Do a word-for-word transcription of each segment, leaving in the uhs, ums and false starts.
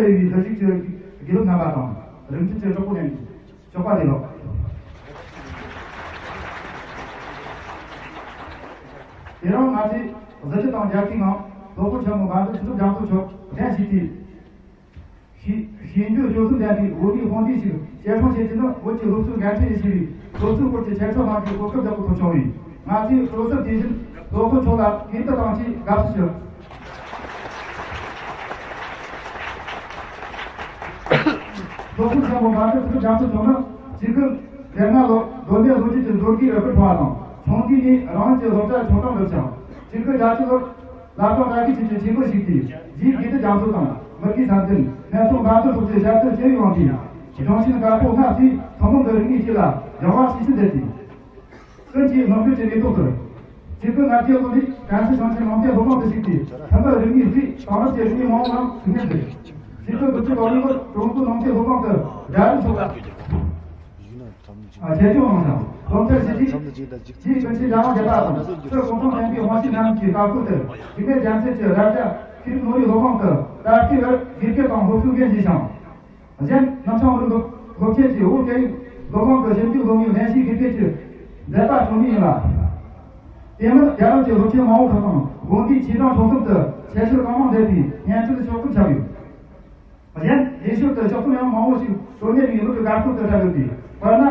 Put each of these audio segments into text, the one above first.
བའི་འདུ་ཤེས་ཀྱི་དགེ་ལུགས་རྣམ་པ་དང་། རིམ་གྲོ་ཀྱི་གྲོགས་པོ་རྣམས་ཀྱིས་ཆོག་པ་རེད་ལོ། དེ་རིང་ང་ཚོས་གཟི་བརྗིད་དང་རྒྱལ་ཁའི་ངང་སློབ་དཔོན་ཆེན་མོ་འབའ་འབུམ་ཆོས་གྲུབ་རྒྱ་མཚོ་མཆོག་གདན་ཞུས་ཏེ། ཤེས་ཤེས་འཇོན་སྤྱོད་གསུམ་ལྡན་པའི་བོད་མིའི་དཔུང་སྡེ་ཞིག་སྐྱེད་སྲིང་བྱེད་རྒྱུ་ནི་བོད་ཀྱི་སློབ་གསོའི་འགན་འཁྲི་ཞེས་བྱ་བའི་སློབ་གསོའི་སྐོར་གྱི་ཆེད་མཁས་ལྷན་ཚོགས་ཀྱི་གོ་སྐབས་ལེགས་པོ་ཐོབ་བྱུང་བས། ང་ཚོས་གྲོས་ཚོགས་དེ་བཞིན་སློབ་དཔོན་མཆོག་ལ་དགྱེས་བསྟོད་དང་བཅས་དགའ་བསུ་ཞུ། སློབ་དཔོན་ཆེན་མོ་འབའ་འབུམ་ཆོས་གྲུབ་རྒྱ་མཚོ་མཆོག་ནི་གཅིག་དགུ་བརྒྱད་ལྔ་ལོར་མདོ་སྨད་ལྷོ་ཁྱི་ཀྱི་མདོ་དགེ་རུ་ཁག་འཁྲུངས་པ་དང་། ཆུང་དུས་ནས་རང་ཉིད་ཀྱི་སློབ་གྲྭ་ཆུང་གྲས་འགྲིམས་ཤིང་། གཅིག་དགུ་བརྒྱད་ཅུ་ལོར་བླ་བྲང་བཀྲ་ཤིས་འཁྱིལ་གྱི་ཆོས་སྒོར་ཞུགས་ཏེ། རྗེ་དགེ་ལྡན་རྒྱ་མཚོ་དང་། མི་དགེ་མཚན་ལྡན། སྨན་གསུམ་འབའ་འབུམ་སོགས་ཀྱི་ཞབས་ཏོག་ཅི་ཡོང་དུས། གཞུང་ཆེན་བཀའ་པོད་ལྔ་གཙོས་ཐུན་མོང་གི་རིག་གནས་བཅས་ལ་སྦྱང་བ་ཤུགས་ཆེན་མཛད་དེ། ཀུན་གྱིས་ངོ་སྤྲོད་ཀྱི་ལས་ཐོག་ཏུ། གཅིག་དགུ་ལྔ་བརྒྱད་ལོ་ནས་ཀན་སུའུ་ཞིང་ཆེན་ནང་བསྟན་སློབ་ཁང་དུ་ཞུགས་ཏེ། ཐིམ་ཕུག་རིག་གནས་གཙོས་དེང་རབས་ཀྱི་རིག་གནས་མང་པོ་རྣམས་ཟིན་ཉམས་མཛད། གཅིག་དགུ་དགུ་བཅུ་གོ་གཉིས་ལོར་ཀྲུང་གོའི་ནང་བསྟན་སློབ་ཁང་དུ་ཌཱ་རིམ་ཚོགས་ལ་ཆེད་སྦྱོང་གནང་ཞིང་། སློབ་མཐར་ཕྱིན་རྗེས། རྗེ་ཀུན་མཁྱེན་ལྷ་དབང་བརྒྱད་པ་དང་། སྤྱིར་གུང་ཐང་བསྟན་པའི་དབང་ཕྱུག་རྣམས་ཀྱི་བཀའ་བཀོད་ལྟར། འཇིགས་མེད་རྒྱལ་མཚན་གྱི་རབ་བྱ་ཤེས་རིག་ནོར་བུའི་སློབ་ཁང་དུ་ད་ལྟའི་བར་དགེ་རྒན་དང་སློབ་གསོའི་འགན་བཞེས་ཤིང་། གཞན་རྣམ་ཚང་རིག་སློབ་ཆེན་གྱི་བོད་སྐད་ཡིག་སློབ་ཁང་གི་ཞིབ་འཇུག་སློབ་གཉེར་ལྷན་སྐྱེས་དགེ་རྒན་གྱི་མཛད་པ་གཙོ་གནད་ཡིན་ལ། དེ་མིན་རྒྱལ་ཡོངས་ཀྱི་སློབ་ཆེན་མང་པོ་ཁག་དང་དགོན་སྡེའི་ཆོས་གྲྭ་ཚོགས་གསུམ་དུ་ཆེད་སྤྱོད་གང་མང་མཛད་པའི་སྙན་སྒྲོན་ཤོག་གུ་ཁྱབ་ཡོད། གཞན་ལས་ཞོར་དུ་ཕྱག་རྩོམ་ཡང་མང་པོ་ཞིག་སྤྲོ་གཉེར་ཡིན་ལུགས་ཀྱི་དགའ་སྤྲོ་དུ་བཀྲ་ཡོད་དེ། དཔེར་ན།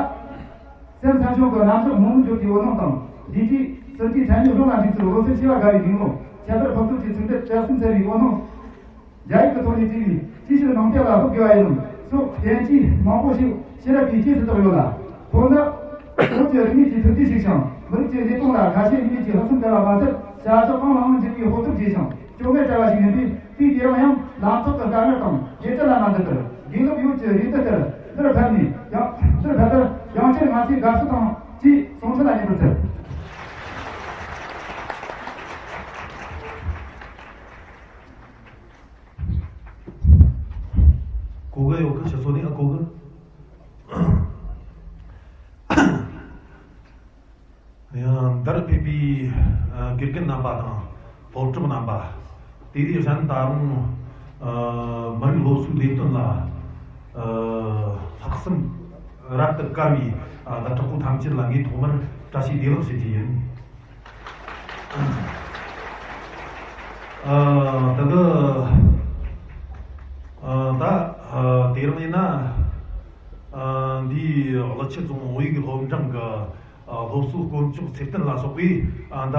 སེམས་སེམས་བྱུང་གི་རྣམ་གཞག་རྨོངས་མུན་འཇོག་པའི་འོད་སྣང་དང་། འདི་དུས་སྲིད་ཀྱི་མཚན་ཉིད་རླུང་ལ་འཇུག་ཚུལ་འོད་ཟེར་ཤེས་པ་དགའ་བའི་སྒྲིང་མོ། ཁྱད་པར་ཕུར་ཚུགས་ཀྱི་ཚིག་འགྲེལ་དཔྱད་གསུམ་གསལ་བའི་འོད་སྣང་། རྒྱ་ཡིག་ཏུ་ཐོགས་ནས་བྲིས་པའི་ཅིའི་ཕྱིར་ནང་བསྟན་ལ་ལྷོད་དགོས་པ་ཡིན་སོགས་བསྟན་བཅོས་མང་པོ་ཞིག་ཤེས་རབ་ཀྱི་སྐྱེས་སུ་བཏགས་ཡོད་ལ། ཁོང་ནི་བོད་ཀྱི་རིག་གནས་ཀྱི་ཐུགས་རྗེ་ཞིག་ཞིང་། མི་རིགས་ཀྱི་བདེ་དོན་ལ་ཁ་ཞེ་གཉིས་མེད་ཀྱི་ལྷག་བསམ་ལྡན་པ་མ་ཟད། བྱ་གཞག་གང་ལའང་འཇུག་པའི་ཧོབ་ཏུ་བགྱིས་ཤིང་སྐྱོ་མེད་བྲལ་བ་ཞིག་ཡིན་པས། དུས་དེ་རིང་ཡང་ལམ་ཐོག་གི་དཀའ་ངལ་དང་ཡིད་བྲལ་ལ་མ་འཛེམས་པར། དགེ་ལུགས་ཡུལ་གྱི་རེ་འདུན་ལྟར་འདིར་ཕེབས་ནས་ཡང་འདིར་ཕེབས་པར་ཡང་བསྐྱར་ང་ཚོས་དགའ་བསུ་དང་བཅས་གསུང་འཕྲིན་ལ་སྙན་པར་འཚལ། གོ་གི་ཡོད་གི། ཁྱེད་ཚོ་ནི་ཨ་གོ་གི། ཡང་འདིར་ཕེབས་པའི་ཨ་དགེ་རྒན་རྣམ་པ་དང་སློབ་གྲོགས་རྣམ་པ། དེ་དུས་གཞན་ད་རུང་ཨ་མི་རིགས་སློབ་གསོའི་ལས་དོན་ལ་ཨ་ལྷག་བསམ་རབ་ཏུ་དཀར་བའི་ཨ་ཟླ་གྲོགས་པོ་ཐམས་ཅད་ལ་ངས་ཐོག་མར་བཀྲ་ཤིས་བདེ་ལེགས་ཞུ་རྒྱུ་ཡིན། ཨ་ད་ལྟ་ཨ་ད་ཨ་དེ་རིང་ཡིན་ན་ཨ་འདིའི་ཀླུ་ཆུ་རྫོང་བོད་ཡིག་སློབ་འབྲིང་གི་ཨ་སློབ་གསོའི་དཀོན་མཆོག་ཚེ་བརྟན་ལ་སོགས་པས། ཨ་ད་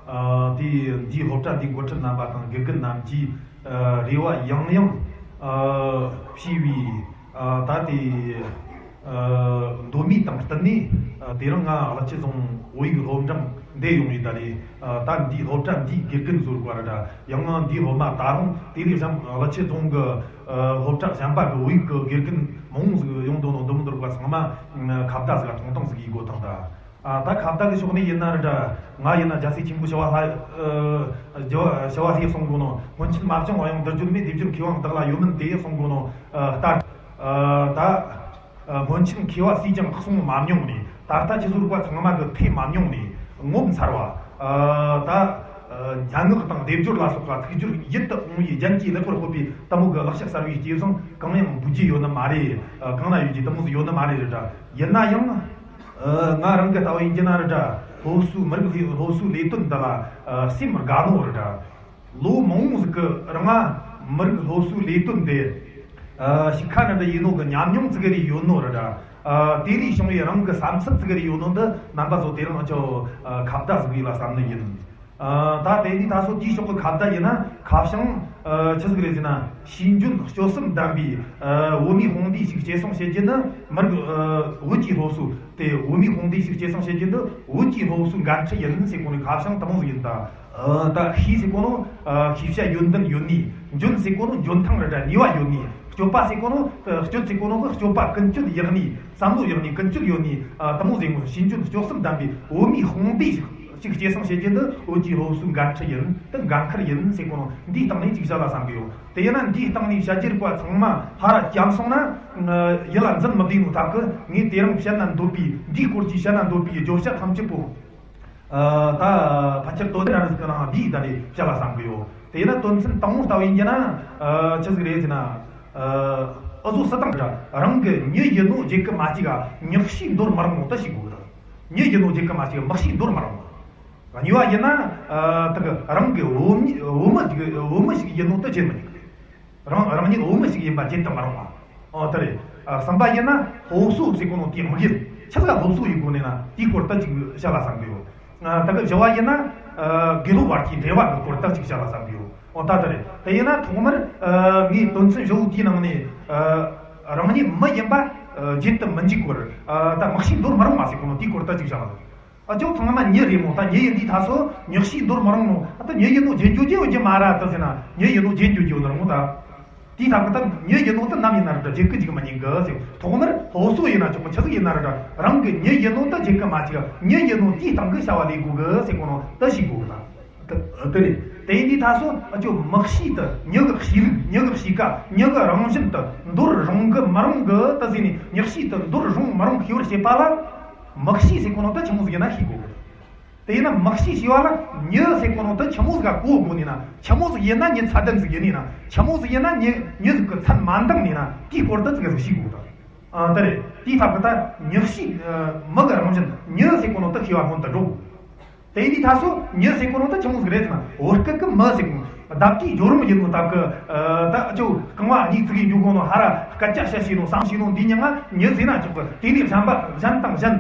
ཨ་དེའི་འདིའི་སློབ་གྲྭ་འདིའི་འགོ་ཁྲིད་རྣམ་པ་དང་དགེ་རྒན་རྣམས་ཀྱིས་ཨ་རེ་བ་ཡང་ཡང་ཨ་བྱས་པའི་ཨ་ད་དེ་ཨ་མདོ་སྨད་དང་བསྟུན་ནས། ཨ་དེ་རིང་ང་ཀླུ་ཆུ་རྫོང་བོད་ཡིག་སློབ་འབྲིང་འདིར་ཡོང་བའི་ད་རེས། ཨ་ད་འདིའི་སློབ་གྲྭ་འདིའི་དགེ་རྒན་ཟེར་དགོས་རེད་དྲ། ཡང་ན་འདིའི་སློབ་མ། ད་རུང་དེ་ལས་གཞན་ཀླུ་ཆུ་རྫོང་གི་ཨ་སློབ་གྲྭ་གཞན་པ་གི་བོད་ཡིག་གི་དགེ་རྒན་མང་པོ་ཟིག་ཡོང་འདུག་ནོ་འདི་མོ་འདུག་པ་ཚང་མ་ཁ་བརྡ་ཟིག་ག་ཐུང་ཐུང་ཟིག་ཡེད་དགོས་ཐང་ད། ཨ་ད་ཁ་བརྡ་གི་ཕྱོགས་ནས་ཡིན་ན་རེད་དྲ། ང་ཡིན་ན་རྒྱལ་སྲས་ཆེན་པོ་ཞི་བ་ལྷ། ཨ་ཞི་བ་ཞི་བ་ལྷས་གསུང་གོ་ནོ། སྔོན་ཆད་མ་བྱུང་བ་ཡང་འདིར་བརྗོད་མེད། སྡེབ་སྦྱོར་མཁས་དབང་བདག་ལ་ཡོད་མིན་ཏེ་གསུང་གོ་ནོ། ཨ་ལྟར། ཨ་ད། ཨ་སྔོན་ཆད་མཁས་པ་སུས་ཀྱང་གསུང་མ་མྱོང་ནས། ད་ལྟ་ཁྱེད་ཚོ་རིག་པ་ཚང་མ་གི་ཐོས་མ་མྱོང་ནས་ངོ་མཚར་བ། ཨ་ད་ཨ་སྙན་ངག་དང་སྡེབ་སྦྱོར་ལ་སོགས་པ་ཚིག་སྦྱོར་ཡིད་དུ་འོང་བའི་རྒྱན་གྱིས་ལེགས་པར་ཕོད་པའི་དེ་མོ་གི་ལེགས་བཤད་གསར་བའི་སྐྱེས་བཟང་གང་ཡང་འབུལ་རྒྱུ་ཡོད་ནི་མ་རེད། ཨ་གང་ན་ཡོད་རྒྱུ་དེ་མོ་ཟིག་ཡོད་ནི་མ་རེད་རེད་དྲ། ཡིན་ན་ཡང་ཨ་ང་རང་གི་ལྟ་བ་ཡིན་རྒྱུ་ན་རེད་དྲ། སློབ་གསོའི་མི་རིགས་སློབ་གསོའི་ལས་དོན་འདི་ལ་ཨ་སེམས་དགའ་ནོ་རེད་དྲ། ལོ་མང་པོ་ཟིག་གི་རིང་ང་མི་རིགས་སློབ་གསོའི་ལས་དོན་དེ་ཨ་ཞིག་ཁ་ནས་འདི་ཡིན་ནོ་གི་ཉམས་མྱོང་ཙི་གེ་རེ་ཡོད་ནོ་རེད་དྲ། ཨ་དེ་ལས་བྱུང་བའི་རང་གི་བསམ་ཚུལ་ཙི་གེ་རེ་ཡོད་ནོ་འདི་རྣམ་པ་ཚོ་དེ་རིང་ཁྱོད་ཨ་ཁ་བརྡ་ཟིག་ཡིན་ལ་བསམ་ནི་ཡིན། ཨ་ད་དེ་ནས་ད་སོ་དེའི་ཕྱོགས་ཀྱི་ཁ་བརྡ་ཡིན་ན། ཁ་བྱང་ཨ་ཆི་ཟིག་རེད་ཟེར་ན། ཤེས་འཇོན་སྤྱོད་གསུམ་ལྡན་པའི་ཨ་བོད་མིའི་དཔུང་སྡེ་ཞིག་སྐྱེད་སྲིང་བྱེད་རྒྱུ་ནི་མི་རིགས་ཨ་བོད་ཀྱི་སློབ་གསོ་དེ། བོད་མིའི་དཔུང་སྡེ་ཞིག་སྐྱེད་སྲིང་བྱེད་རྒྱུ་འདི་བོད་ཀྱི་སློབ་གསོའི་འགན་འཁྲི་ཡིན་ཟེར་གོ་ནི་ཁ་བྱང་དེ་མོ་ཟིག་ཡིན་ད། ཨ་ད་ཤེས་ཟེར་གོ་ནོ་ཨ་ཤེས་བྱ་ཡོན་ཏན་ཡོད་ནི། འཇོན་ཟེར་གོ་ནོ་འཇོན་ཐང་རེད་དྲ། ནུས་པ་ཡོད་ནི། སྤྱོད་པ་ཟེར་གོ་ནོ་ཨ་སྤྱོད་ཟེར་གོ་ནོ་གི་སྤྱོད་པ་ཀུན་སྤྱོད་ཡག་ནི། བསམ་བློ་ཡག་ནི། ཀུན་སྤྱོད་ཡོད་ནི། ཨ་དེ་མོ་ཟེར་གོ། ཤེས་འཇོན་སྤྱོད་གསུམ་ལྡན་པའི་བོད་མིའི་དཔུང་སྡེ་ཞིག་ཅིག་སྐྱེད་སྲིང་བྱེད་རྒྱུ་འདི་བོད་ཀྱི་སློབ་གསོའི་འགན་འཁྲི་ཡིན། དེ་འགན་ཁུར་ཡིན་ཟེར་གོ་ནོ། འདིའི་སྟེང་ནས་ཅིག་བཤད་ལ་བསམ་གི་ཡོད། དེ་ཡིན་ན་འདིའི་སྟེང་ནས་བཤད་རྒྱུ་རིག་པ་ཚང་མ་ཕར་བརྐྱངས་སོང་ན་ཡིད་ལ་འཛིན་མི་བདེ་ནོ་ཐག་གི། ངས་དེ་རིང་བཤད་ན་འདོད་པའི་འདིའི་སྐོར་གྱི་བཤད་ན་འདོད་པའི་བརྗོད་བྱ་ཐམས་ཅད་པོ་ཨ་ད་ཕལ་ཆེར་དོ་དེ་ར་རིས་ཀྱི་ནང་འདིའི་ད་ནས་བཤད་ལ་བསམ་གི་ཡོད། དེས་ན་དོན་ཚན་དང་པོ་ལྟ་བུ་ཡིན་རྒྱུ་ན། ཨ། ཆི་ཟིག་རེད་ཟེར་ན། ཨ། འུ་ཚོ་སུ་དང་འདྲ་རང་གི་མྱི་ཡིན་ནོ་བརྗེད་གི་མ་བཅུག་ག་མྱི་གཤིས་འདོར་མི་རུང་ནོ་ད་ཤེས་དགོས་གི། མྱི་ཡིན་ནོ་བརྗེད་གི་མ་བཅུག་མྱི་གཤིས་འདོར་མི་རུང་། གཉིས་པ་ཡིན་ན། ཨ། དེ་གི་རང་གི་བུད་མེད་བུད་མེད་ཅིག་བུད་མེད་ཞིག་ཡིན་ནོ་ད་བརྗེད་མི་རུང་། རང་རང་ཉིད་བུད་མེད་ཞིག་ཡིན་པ་བརྗེད་དུ་མི་རུང་བ། ཨོ་དེ་རེད། ཨ། གསུམ་པ་ཡིན་ན་སློབ་གསོ་ཟེར་གོ་ནོ་དེའི་དམིགས་ཡུལ་ཆི་ཟིག་སློབ་གསོ་ཡེད་དགོས་ནི་ན་དེའི་སྐོར་ད་ཅིག་བཤད་ལ་བསམ་གི་ཡོད། ཨ། ད་གི་བཞི་བ་ཡིན་ན། ཨ། དགེ་སློབ་བར་གྱི་འབྲེལ་བ་གི་སྐོར་ད་ཅིག་བཤད་ལ་བསམ་གི་ཡོད། ཨོ་ད་དེ་རེད། དེ་ཡིན་ན་ཐོག་མར། ཨ། ངས་དོན་ཚན་བཞི་བོ་དེའི་ནང་ནས། ཨ། རང་ཉིད་མི་ཡིན་པ། ཨ། བརྗེད་དུ་མི་འཇུག་སྐོར། ཨ། ད་མི་གཤིས་འདོར་མི་རུང་བ་ཟེར་གོ་ནོ་དེའི་སྐོར་ད་ཅིག་བཤད་ལ། ཨ། ཅོ་ཚང་མ་མྱི་རེད་མོ། ད་མྱི་ཡིན་དུས་ད་སོ་མྱི་གཤིས་འདོར་མི་རུང་ནོ། ཨ། ད་མྱི་ཡིན་ནོ་བརྗེད་རྒྱུ་ཅི་ཡོད་ཀྱི་མ་རེད་ད་ཟེར་ན་མྱི་ཡིན་ནོ་བརྗེད་རྒྱུ་ཅི་ཡོད་ནི་རུང་ད། དེའི་ཐབས་ཀྱི་ད་མྱི་ཡིན་ནོ་ད་ནམ་ཡིན་ན་ར་འདྲ་བརྗེད་གི་འཇུག་མི་ཉན་གི་ཟེར། ཐོག་མར་སློབ་གསོ་ཡིན་ན་ཆོག་གི། ཆི་ཟིག་ཡིན་ན་ར་འདྲ་རང་གི་མྱི་ཡིན་ནོ་ད་བརྗེད་གི་མ་བཅུག་མྱི་ཡིན་ནོ་དེའི་སྟེང་གི་བྱ་བ་ལས་དགོས་གི་ཟེར་གོ་ནོ་ད་ཤེས་དགོས་གི་ད། དེ་རེད། དེ་ཡིན་དུས་ད་སོ་ཨ་ཅོ་མི་གཤིས་དེ་མྱི་གི་གཤིས་ལུགས་མྱི་གི་གཤིས་ཀ་མྱི་གི་རང་བཞིན་དེ་འདོར་རུང་གི་མི་རུང་གི་ད་ཟེར་ནས་མྱི་གཤིས་དེ་འདོར་རུང་མི་རུང་ཤེས་པར་བྱེད་པ་ལ། མི་གཤིས་ཟེར་གོ་ནོ་ད་ཆི་མོ་ཟིག་ཡིན་ན་ཤེས་དགོས་གི། དེ་ཡིན་ན་མི་གཤིས་ཞེས་པ་ལ་མྱི་ཟེར་གོ་ནོ་དེ་ཆི་མོ་ཟིག་ག་གོ་དགོས་ནི་ན། ཆི་མོ་ཟིག་ཡིན་ན་མྱི་ཚད་ལྡན་ཟིག་ཡིན་ནི་ན། ཆི་མོ་ཟིག་ཡིན་ན་མྱི་མྱི་ཟིག་གི་ཚད་མ་འདང་ནི་ན་དེའི་སྐོར་དེ་ཟིག་ཟིག་ཤེས་དགོས་ད། ཨ། དེ་རེད། དེའི་ཐབས་ཀྱི་ད་མྱི་གཤིས། ཨ། མི་གི་རང་བཞིན་མྱི་ཟེར་གོ་ནོ་དེ་ཤེས་པ་སྔོན་དུ་འགྲོ་དགོས། དེ་ཡིན་དུས་ད་སོ་མྱི་ཟེར་གོ་ནོ་དེ་ཆི་མོ་ཟིག་རེད་ཟེར་ན། བོད་སྐད་གི་མི་ཟེར་གོ་ནོ། བརྡ་སྤྲོད་སྦྱོར་རིམ་ཡིན་ནོ་ད་གི། ཨ། ད་ཅོ་རྐང་བ་གཉིས་བཙུགས་ཡིན་འཇུག་གོ་ནོ། ཧ་ར་སྐད་ཆ་བཤད་ཤེས་ནོ། བསམ་ཤེས་ནོ། འདི་མྱིང་ང་མྱི་ཟེར་ན་ཆོག་གི། དེ་ནས་གཞན་པ་གཞན་དང་གཞན།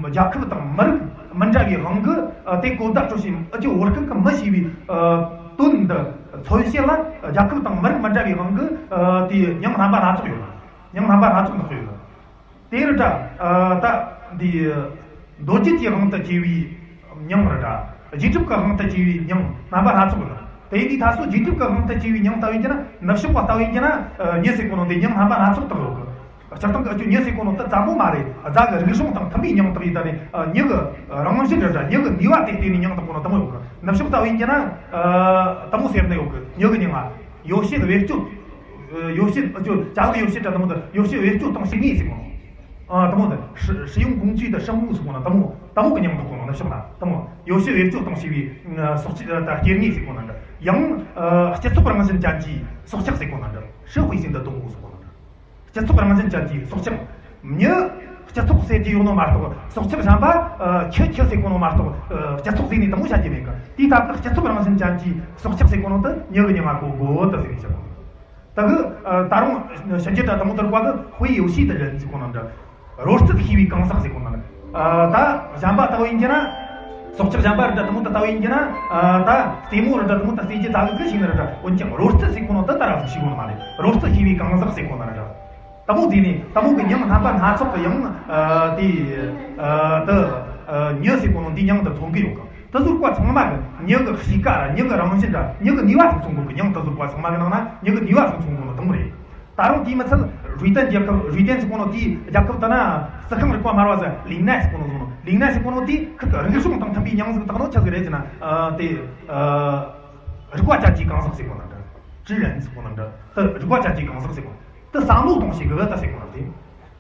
རྒྱལ་ཁབ་དང་མི་རིགས་མི་འདྲ་བའི་དབང་གིས། ཨ། དེ་གོ་བརྡ་སྤྲོད་ཤེས། ཨ་ཅོ་བོད་སྐད་གི་མི་ཞེས་པའི། ཨ། དོན་འདི་མཚོན་བྱེད་ལ་རྒྱལ་ཁབ་དང་མི་རིགས་མི་འདྲ་བའི་དབང་གིས། ཨ། དེའི་མྱིང་རྣམ་པ་སྣ་ཚོགས་ཡོད། མྱིང་རྣམ་པ་སྣ་ཚོགས་འདོགས་ཡོད། དེ་རུ་འདྲ། ཨ། ད་འདི་མདོ་སྒྱུ་ཀྱི་དབང་དུ་བྱས་པའི་མྱིང་རུ་འདྲ། རྗེས་གྲུབ་ཀྱི་དབང་དུ་བྱས་པའི་མྱིང་རྣམ་པ་སྣ་ཚོགས་ཡོད། དེ་ཡིན་དུས་ད་སོ་རྗེས་གྲུབ་ཀྱི་དབང་དུ་བྱས་པའི་མྱིང་ལྟ་བུ་ཡིན་རྒྱུ་ན། ནུབ་ཕྱོགས་པ་ལྟ་བུ་ཡིན་རྒྱུ་ན། ཨ། མྱི་ཟེར་གོ་ནོ་འདི་མྱིང་རྣམ་པ་སྣ་ཚོགས་དག་ཡོད་གི། སྤྱིར་བཏང་གི་ཨ་ཅོ་མྱི་ཟེར་གོ་ནོ་དེ་ཙམ་པོ་མ་རེད། རྫ་གི་རིག་གཞུང་དང་མཐུན་པའི་མྱིང་དག་ཡིན་ད་ནི། ཨ། མྱི་གི་རང་བཞིན་རེད་འདྲ། མྱི་གི་ནུས་པ་དེ་བརྟེན་ནས་མྱིང་དག་གོ་ནོ་དེ་མོ་ཡོད་གི། ནུབ་ཕྱོགས་ལྟ་བུ་ཡིན་རྒྱུ་ན། ཨ། དེ་མོ་ཟེར་ནི་ཡོད་གི། མྱི་གི་མྱིང་ང་ཡོ་བྱད་བེད་སྤྱོད། ཡོ་བྱད། ཨ་ཅོ་ཅ་ལག་ཡོ་བྱད་འདྲ་དེ་མོ་དེ་ཡོ་བྱད་བེད་སྤྱོད་གཏོང་བྱེད་ནི་ཟེར་གོ་ནོ། ཨ། དེ་མོ་དེ་使- 使用工具的生物ཟེར་གོ་ནོ་དེ་མོ་དེ་མོ་གི་མྱིང་དག་གོ་ནོ། ནུབ་ཕྱོགས་ན་དེ་མོ་ཡོ་བྱད་བེད་སྤྱོད་གཏོང་བྱེད་པའི། ཨ། སྲོག་ཆགས་ད་སྐྱེ་དངོས་ཟེར་གོ་ནོ་འདྲ། ཡང་། ཨ། སྤྱི་ཚོགས་རང་བཞིན་ཅན་གྱི་སྲོག་ཆགས་ཟེར་གོ་ནོ་འདྲ། 社会性的动物ཟེར་གོ་ནོ་འདྲ། སྤྱི་ཚོགས་རང་བཞིན་ཅན་གྱི་སྲོག་ཆགས། མྱི་སྤྱི་ཚོགས་ཟེར་གྱི་ཡོད་ནོ་མ་གཏོགས། སྲོག་ཆགས་གཞན་པ། ཨ། ཁྱི་ཁྱི་ཟེར་གོ་ནོ་མ་གཏོགས། ཨ། སྤྱི་ཚོགས་ཟེར་ནི་དེ་མོ་བཤད་རྒྱུ་མེད་གི། དེའི་སྟབས་ཀྱིས་སྤྱི་ཚོགས་རང་བཞིན་ཅན་གྱི་སྲོག་ཆགས་ཟེར་གོ་ནོ་དེ་མྱི་གི་མྱིང་ང་གོ་དགོས་ད་ཟེར་ནས་བཤད་གོ། ད་གི། ཨ། ད་རུང་ཕྱི་རྒྱལ་དྲ་དེ་མོ་དེར་བ་གི་会游戏的人ཟེར་གོ་ནོ་འདྲ། རོལ་རྩེད་ཤེས་པའི་གང་ཟག་ཟེར་གོ་ནོ་འདྲ། ཨ། ད་གཞན་པ་ལྟ་བུ་ཡིན་རྒྱུ་ན། སྲོག་ཆགས་གཞན་པ་རེ་འདྲ་དེ་མོ་དེ་ལྟ་བུ་ཡིན་རྒྱུ་ན། ཨ། ད་རྩེད་མོ་རེ་འདྲ་དེ་མོ་དེ་རྩེ་རྒྱུ་ཙག་ཙིག་ཤེས་ནི་རེ་འདྲ། འོན་ཀྱང་རོལ་རྩེད་ཟེར་གོ་ནོ་དེ་ད་ར་ཟིག་ཤེས་གོ་ནི་མ་རེད། རོལ་རྩེད་ཤེས་པའི་གང་ཟག་ཟེར་གོ་ནོ་རེ་འདྲ། དེ་མོ་ཟིག་ནི་དེ་མོ་གི་མྱིང་རྣམ་པ་སྣ་ཚོགས་ཀྱི་ཡང་། ཨ། དེ། ཨ། དེ། ཨ། མྱི་ཟེར་གོ་ནོ་འདི་མྱིང་དུ་མཚོན་གི་ཡོད་གི། དེ་ཟུར་པ་ཚང་མ་གི་མྱི་གི་གཤིས་ཀ་ར་མྱི་གི་རང་བཞིན་ར་མྱི་གི་ནུས་པ་ཟིག་མཚོན་གོ་གི། མྱིང་དེ་ཟུར་པ་ཚང་མ་གི་ནང་ན་མྱི་གི་ནུས་པ་ཟིག་མཚོན་གོ་ནོ་དེ་མོ་རེད། ད་རུང་དེའི་མི་ཚད་རུས་ཏན་རྒྱལ་ཁབ། རུས་ཏན་ཟེར་གོ་ནོ་དེའི་རྒྱལ་ཁབ་དེ་ན་རྩི་ཤིང་རིག་པ་སྨྲ་བ་ཟེར། ལིང་ནན་ཟེར་གོ་ནོ་ཟེར་གོ་ནོ། ལིང་ནན་ཟེར་གོ་ནོ་དེ་ཁིར་གི་རིག་གཞུང་དང་མཐུན་པའི་མྱིང་ཟིག་བཏགས་ནོ་ཆི་ཟིག་རེད་ཟེར་ན། ཨ། དེ། ཨ། རིག་པ་ཅན་གྱི་གང་ཟག་ཟེར་གོ་ནོ་འདྲ། 智人ཟེར་གོ་ནོ་འདྲ། དེ་རིག་པ་ཅན་གྱི་གང་ཟག་ཟེར་གོ་ནོ། དེ་བསམ་བློ་གཏོང་ཤེས་གི་ད་ཟེར་གོ་ནོ་དེ།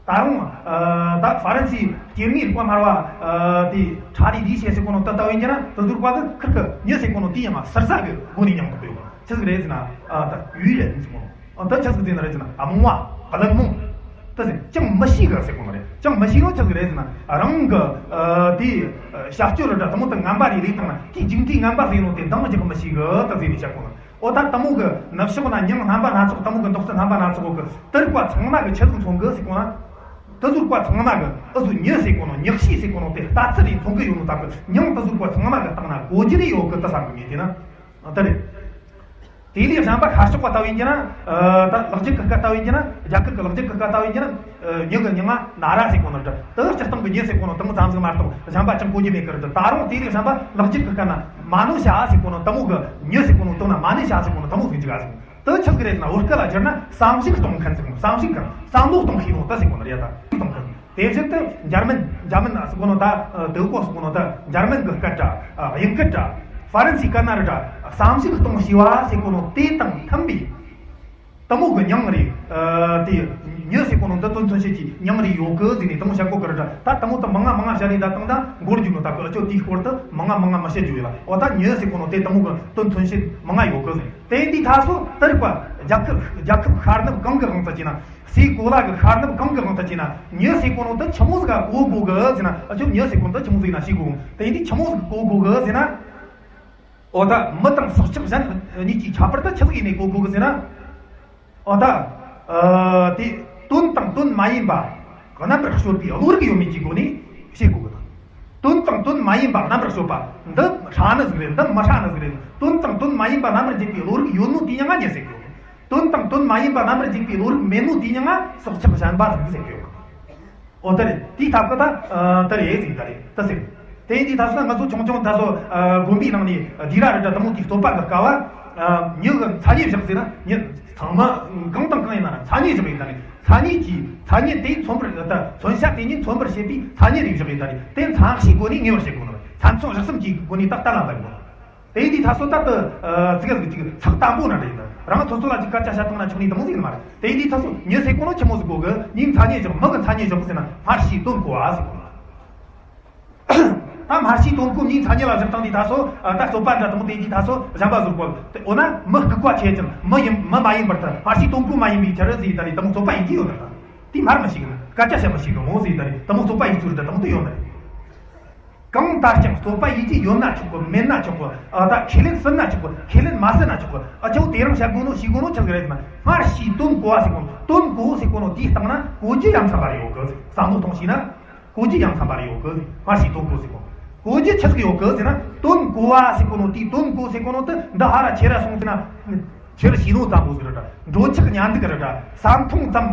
ད་རུང་། ཨ། ད་ཧྥ་རན་སིའི་སྐྱེ་དངོས་རིག་པ་སྨྲ་བ། ཨ། དེ་ཁྲ་ལི་ལི་ཤེ་ཟེར་གོ་ནོ་དེ་ལྟ་བུ་ཡིན་རྒྱུ་ན། དེ་ཟུར་པ་གི་ཁིར་གི་མྱི་ཟེར་གོ་ནོ་དེ་ཡང་ཟུར་ཟ་གི་སྒོ་ནས་མྱིང་བཏགས་ཡོད། ཆི་ཟིག་རེད་ཟེར་ན། ཨ། ད་愚人ཟེར་གོ་ནོ། ཨ། ད་ཆི་ཟིག་ཟེར་ན་རེད་ཟེར་ན། ཨ། རྨོངས་པ། གླེན་རྨོངས། ད་ཟེར་ཅང་མི་ཤེས་གི་ཟེར་གོ་ནོ་རེད། ཅང་མི་ཤེས་ནོ་ཆི་ཟིག་རེད་ཟེར་ན། རང་གི། ཨ། དེ། ཨ། བྱ་སྤྱོད་རེ་འདྲ་དེ་མོ་དེ་ངན་པ་རེ་ལས་བཏང་ན་དེའི་མཇུག་འབྲས་ངན་པ་ཟིག་ཡིན་ནོ་དེ་འདང་རྒྱག་གི་མི་ཤེས་གི་ད་ཟེར་ནས་བཤད་གོ་ནོ། འོ། ད་དེ་མོ་གི་ནུབ་ཕྱོགས་ན་མྱིང་རྣམ་པ་སྣ་ཚོགས། དེ་མོ་གི་འདོགས་ཚུལ་རྣམ་པ་སྣ་ཚོགས་གི། དེ་རིགས་པ་ཚང་མ་གི་ཆི་ཟིག་མཚོན་གི་ཟེར་གོ་ན། དེ་ཟུར་པ་ཚང་མ་གི་འུ་ཚོ་མྱི་ཟེར་གོ་ནོ་མྱི་གཤིས་ཟེར་གོ་ནོ་དེ་ལྟ་ཚུལ་རེ་མཚོན་གི་ཡོད་ནོ་ད་གི། མྱིང་དེ་ཟུར་པ་ཚང་མ་གི་བཏགས་ན་གོ་རྒྱུ་རེ་ཡོད་གི་ད་བསམ་གི་ངས་བལྟས་ན། ཨ། དེ་རེད། དེ་ལས་གཞན་པ་ཤར་ཕྱོགས་པ་ལྟ་བུ་ཡིན་རྒྱུ་ན། ཨ། ད་ལག་རྒྱུད་ཀྱི་སྐད་ལྟ་བུ་ཡིན་རྒྱུ་ན། རྒྱ་གར་གྱི་ལག་རྒྱུད་ཀྱི་སྐད་ལྟ་བུ་ཡིན་རྒྱུ་ན། ཨ། མྱི་གི་མྱིང་ང་ན་ར་ཟེར་གོ་ནོ་འདྲ། དེ་སྤྱིར་བཏང་གི་མྱི་ཟེར་གོ་ནོ་དེ་མོ་ཙམ་ཟིག་མ་གཏོགས་གཞན་པ་ཅང་གོ་རྒྱུ་མེད་གི་རེད། ད་རུང་དེ་ལས་གཞན་པ་ལག་རྒྱུད་ཀྱི་སྐད་ན་མ་ནུ་ཤ་ཟེར་གོ་ནོ་དེ་མོ་གི། མྱི་ཟེར་གོ་ནོ་དེ་ན་མ་ནུ་ཤ་ཟེར་གོ་ནོ་དེ་མོ་ཟིག་འཇུག་ག་ཟེར། དེ་ཆི་ཟིག་རེད་ཟེར་ན། བོད་སྐད་ལ་བསྒྱུར་ན་བསམ་གཞིག་གཏོང་མཁན་ཟེར་གོ་ནོ། བསམ་གཞིག་གི་བསམ་བློ་གཏོང་ཤེས་ནོ་ད་ཟེར་གོ་ནོ་རེད་ད། གཏོང་མཁན། དེ་བཞིན་དུ་འཇར་མན། འཇར་མན་ཟེར་གོ་ནོ་ད། ཨ།德国ཟེར་གོ་ནོ་ད། འཇར་མན་གི་སྐད་འདྲ། ཨ། དབྱིན་སྐད་འདྲ། ཧྥ་རན་སིའི་སྐད་ན་རེ་འདྲ། བསམ་གཞིག་གཏོང་ཤེས་པ་ཟེར་གོ་ནོ་དེ་དང་མཐུན་པའི་དེ་མོ་གི་མྱིང་རེད། ཨ། དེ་མྱི་ཟེར་གོ་ནོ་འདི་དོན་མཚོན་བྱེད་ཀྱི་མྱིང་རེ་ཡོད་གི་ཟེར་ནས་དེ་མོ་བཤད་གོ་གི་རེད་འདྲ། ད་དེ་མོ་ད་མང་ང་མང་ང་བཤད་ནས་ད་དང་ད་འགོར་རྒྱུ་ནོ་ད་གི། ཨ་ཅོ་དེའི་སྐོར་དུ་མང་ང་མང་ང་མི་བཤད་རྒྱུ་ཡོད་ལ། འོ། ད་མྱི་ཟེར་གོ་ནོ་དེ་དེ་མོ་གི་དོན་མཚོན་བྱེད་མང་ང་ཡོད་གི་ཟེར། དེ་འདི་ད་སོ་དེར་པ་རྒྱལ་ཁབ་རྒྱལ་ཁབ་ཤར་ནུབ་གང་གི་དབང་དུ་བྱས་ན། སའི་གོ་ལ་གི་ཤར་ནུབ་གང་གི་དབང་དུ་བྱས་ན། མྱི་ཟེར་གོ་ནོ་དེ་ཆི་མོ་ཟིག་ག་གོ་དགོ་གི་ཟེར་ན། ཨ་ཆོ་མྱི་ཟེར་གོ་ནོ་དེ་ཆི་མོ་ཟིག་ན་ཤེས་དགོ། དེ་འདི་ཆི་མོ་ཟིག་གོ་དགོ་གི་ཟེར་ན། འོ་ད་མི་དང་སྲོག་ཆགས་གཞན་གཉིས་ཀྱི་ཁྱད་པར་དེ་ཆི་ཟིག་ཡིན་ནས་གོ་དགོ་གི་ཟེར་ན། འོ་ད། ཨ། དེ་དོན་དང་དོན་མ་ཡིན་པ་རྣམ་པར་དཔྱོད་པའི་བློ་རིག་ཡོད་མེད་ཀྱི་སྒོ་ནས་བཤད་དགོས་ཀྱི་འདུག་དོན་དང་དོན་མ་ཡིན་པ་རྣམ་པར་དཔྱོད་པ་འདི་ཧྲ་ནི་ཟིག་རེད། འདི་མི་ཧྲ་ནི་ཟིག་རེད། དོན་དང་དོན་མ་ཡིན་པ་རྣམ་པར་འཇུག་པའི་བློ་རིག་ཡོད་ནོ་དེའི་མྱིང་ང་མྱི་ཟེར་གི་ཡོད། དོན་དང་དོན་མ་ཡིན་པ་རྣམ་པར་འཇུག་པའི་བློ་རིག་མེད་ནོ་དེའི་མྱིང་ང་སྲོག་ཆགས་གཞན་པ་ཟིག་ཟེར་གི་ཡོད། འོ་དེ་རེད། དེའི་ཐབས་ཀྱིས་ད་ཨ་དེ་རེད་ཟིག་ད་རེད་ད་ཟེར། དེ་ཡིན་དུས་ད་སོ་ང་ཚོ་ཆུང་ཆུང་ད་སོ་ཨ་དགོན་པའི་ནང་ནས་སྡེ་ར་རི་དྲ་དེ་མོ་དེའི་རྩོད་པ་གི་སྐབས་ཨ་མྱི་གི་མཚན་ཉིད་བཞག་ཟེར་ན། མྱི་ཚང་མ་གང་དང་གང་ཡིན་ན་ར་མཚན་ཉིད་བཞག་ཡིན་ད་ནི། མཚན་ཉིད་ཀྱི་མཚན་ཉིད་དེ་མཚོན་པར་ད་མཚོན་བྱ་དེ་ཉིད་མཚོན་པར་བྱེད་པའི་མཚན་ཉིད་རེ་བཞག་ཡིན་ད་ནི། དེ་མཚན་གཞིའི་སྒོ་ནས་ངེས་པར་བྱེད་དགོས་ནོ། མཚན་མཚོན་བཞག་གསུམ་གྱི་སྒོ་ནས་ད་གཏན་ལ་འབེབས་དགོས། དེ་ཡིན་དུས་ད་སོ་ད་དུ་ཨ་ཙི་ག་ཟིག་ཅིག་ཚགས་དམ་པོ་ན་འདྲ་ཡིན་ད། རང་ཐོ་ཚོ་ལ་ཅིག་སྐད་ཆ་བཤད་བཏང་ན་ཆོག་ནི་དེ་མོ་ཟིག་ཡིན་མ་རེད། དེ་ཡིན་དུས་ད་སོ་མྱི་ཟེར་གོ་ནོ་ཆི་མོ་ཟིག་གོ་གི། མྱིའི་མཚན་ཉིད་བཞག་མི་གི་མཚན་ཉིད་བཞག་ཟེར་ན་སྔར་བྱས་དོན་གོ་བ་ཟེར་གོ་ལ། ད་སྔར་བྱས་དོན་གོ་མྱིའི་མཚན་ཉིད་ལ་བཞག་བཏང་དུས་ད་སོ་ད་རྩོད་པ་འདྲ་དེ་མོ་དེ་ཡིན་དུས་ད་སོ་གཞན་པ་ཟུར་གོ། འོ་ན་མི་ལྐུགས་པ་ཆེ་ཅིང་མི་ཡིན་མི་མ་ཡིན་པར་ཐལ། སྔར་བྱས་དོན་གོ་མ་ཡིན་པའི་ཕྱིར་ཟེར་ཡིན་ད་ནི་དེ་མོ་རྩོད་པ་ཡིན་གྱི་ཡོད་ནི་རེད། དེ་སྨྲ་མི་ཤེས་གི། སྐད་ཆ་བཤད་མི་ཤེས་གི་མོ་ཟེར་ཡིན་ད་ནི་དེ་མོ་རྩོད་པ་ཡིན་ཚུལ་འདྲ་དེ་མོ་དེ་ཡོད་ནི་རེད། གང་ལྟར་ཀྱང་རྩོད་པ་ཡིན་གྱི་ཡོད་ན་ཆོག་གི། མེད་ན་ཆོག་གི། ཨ་ད་ཁས་ལེན་ཟིན་ན་ཆོག་གི། ཁས་ལེན་མ་ཟིན་ན་ཆོག་གི། ཨ་ཆོ་དེ་རིང་བཤད་དགོས་ནོ་ཤེས་དགོས་ནོ་ཆི་ཟིག་རེད་ཟེར་ན། སྔར་བྱས་དོན་གོ་བ་ཟེར་གོ་ནོ། དོན་གོ་ཟེར་གོ་ནོ་དེའི་སྟེང་ན་གོ་རྒྱུ་ཡ་མཚན་པ་རེ་ཡོད་གི། བསམ་བློ་གཏོང་ཤེས་ན་གོ་རྒྱུ་ཡ་མཚན་པ་རེ་ཡོད་གི། སྔར་བྱས་དོན་གོ་ཟེར་གོ། གོ་རྒྱུ་ཆི་ཟིག་ཡོད་གི་ཟེར་ན། དོན་གོ་བ་ཟེར་གོ་ནོ་དེའི་དོན་གོ་ཟེར་གོ་ནོ་དེ་འདི་ཧ་ར་ཆེ་ར་སོང་ཟེར་ན། ཆེར་ཤེས་ནོ་ཙམ་པོ་ཟིག་རེད་དྲ། འགྲོ་འཆག་ཉལ་འདུག་རེད་དྲ། བསམ་མཐོང་ཙམ་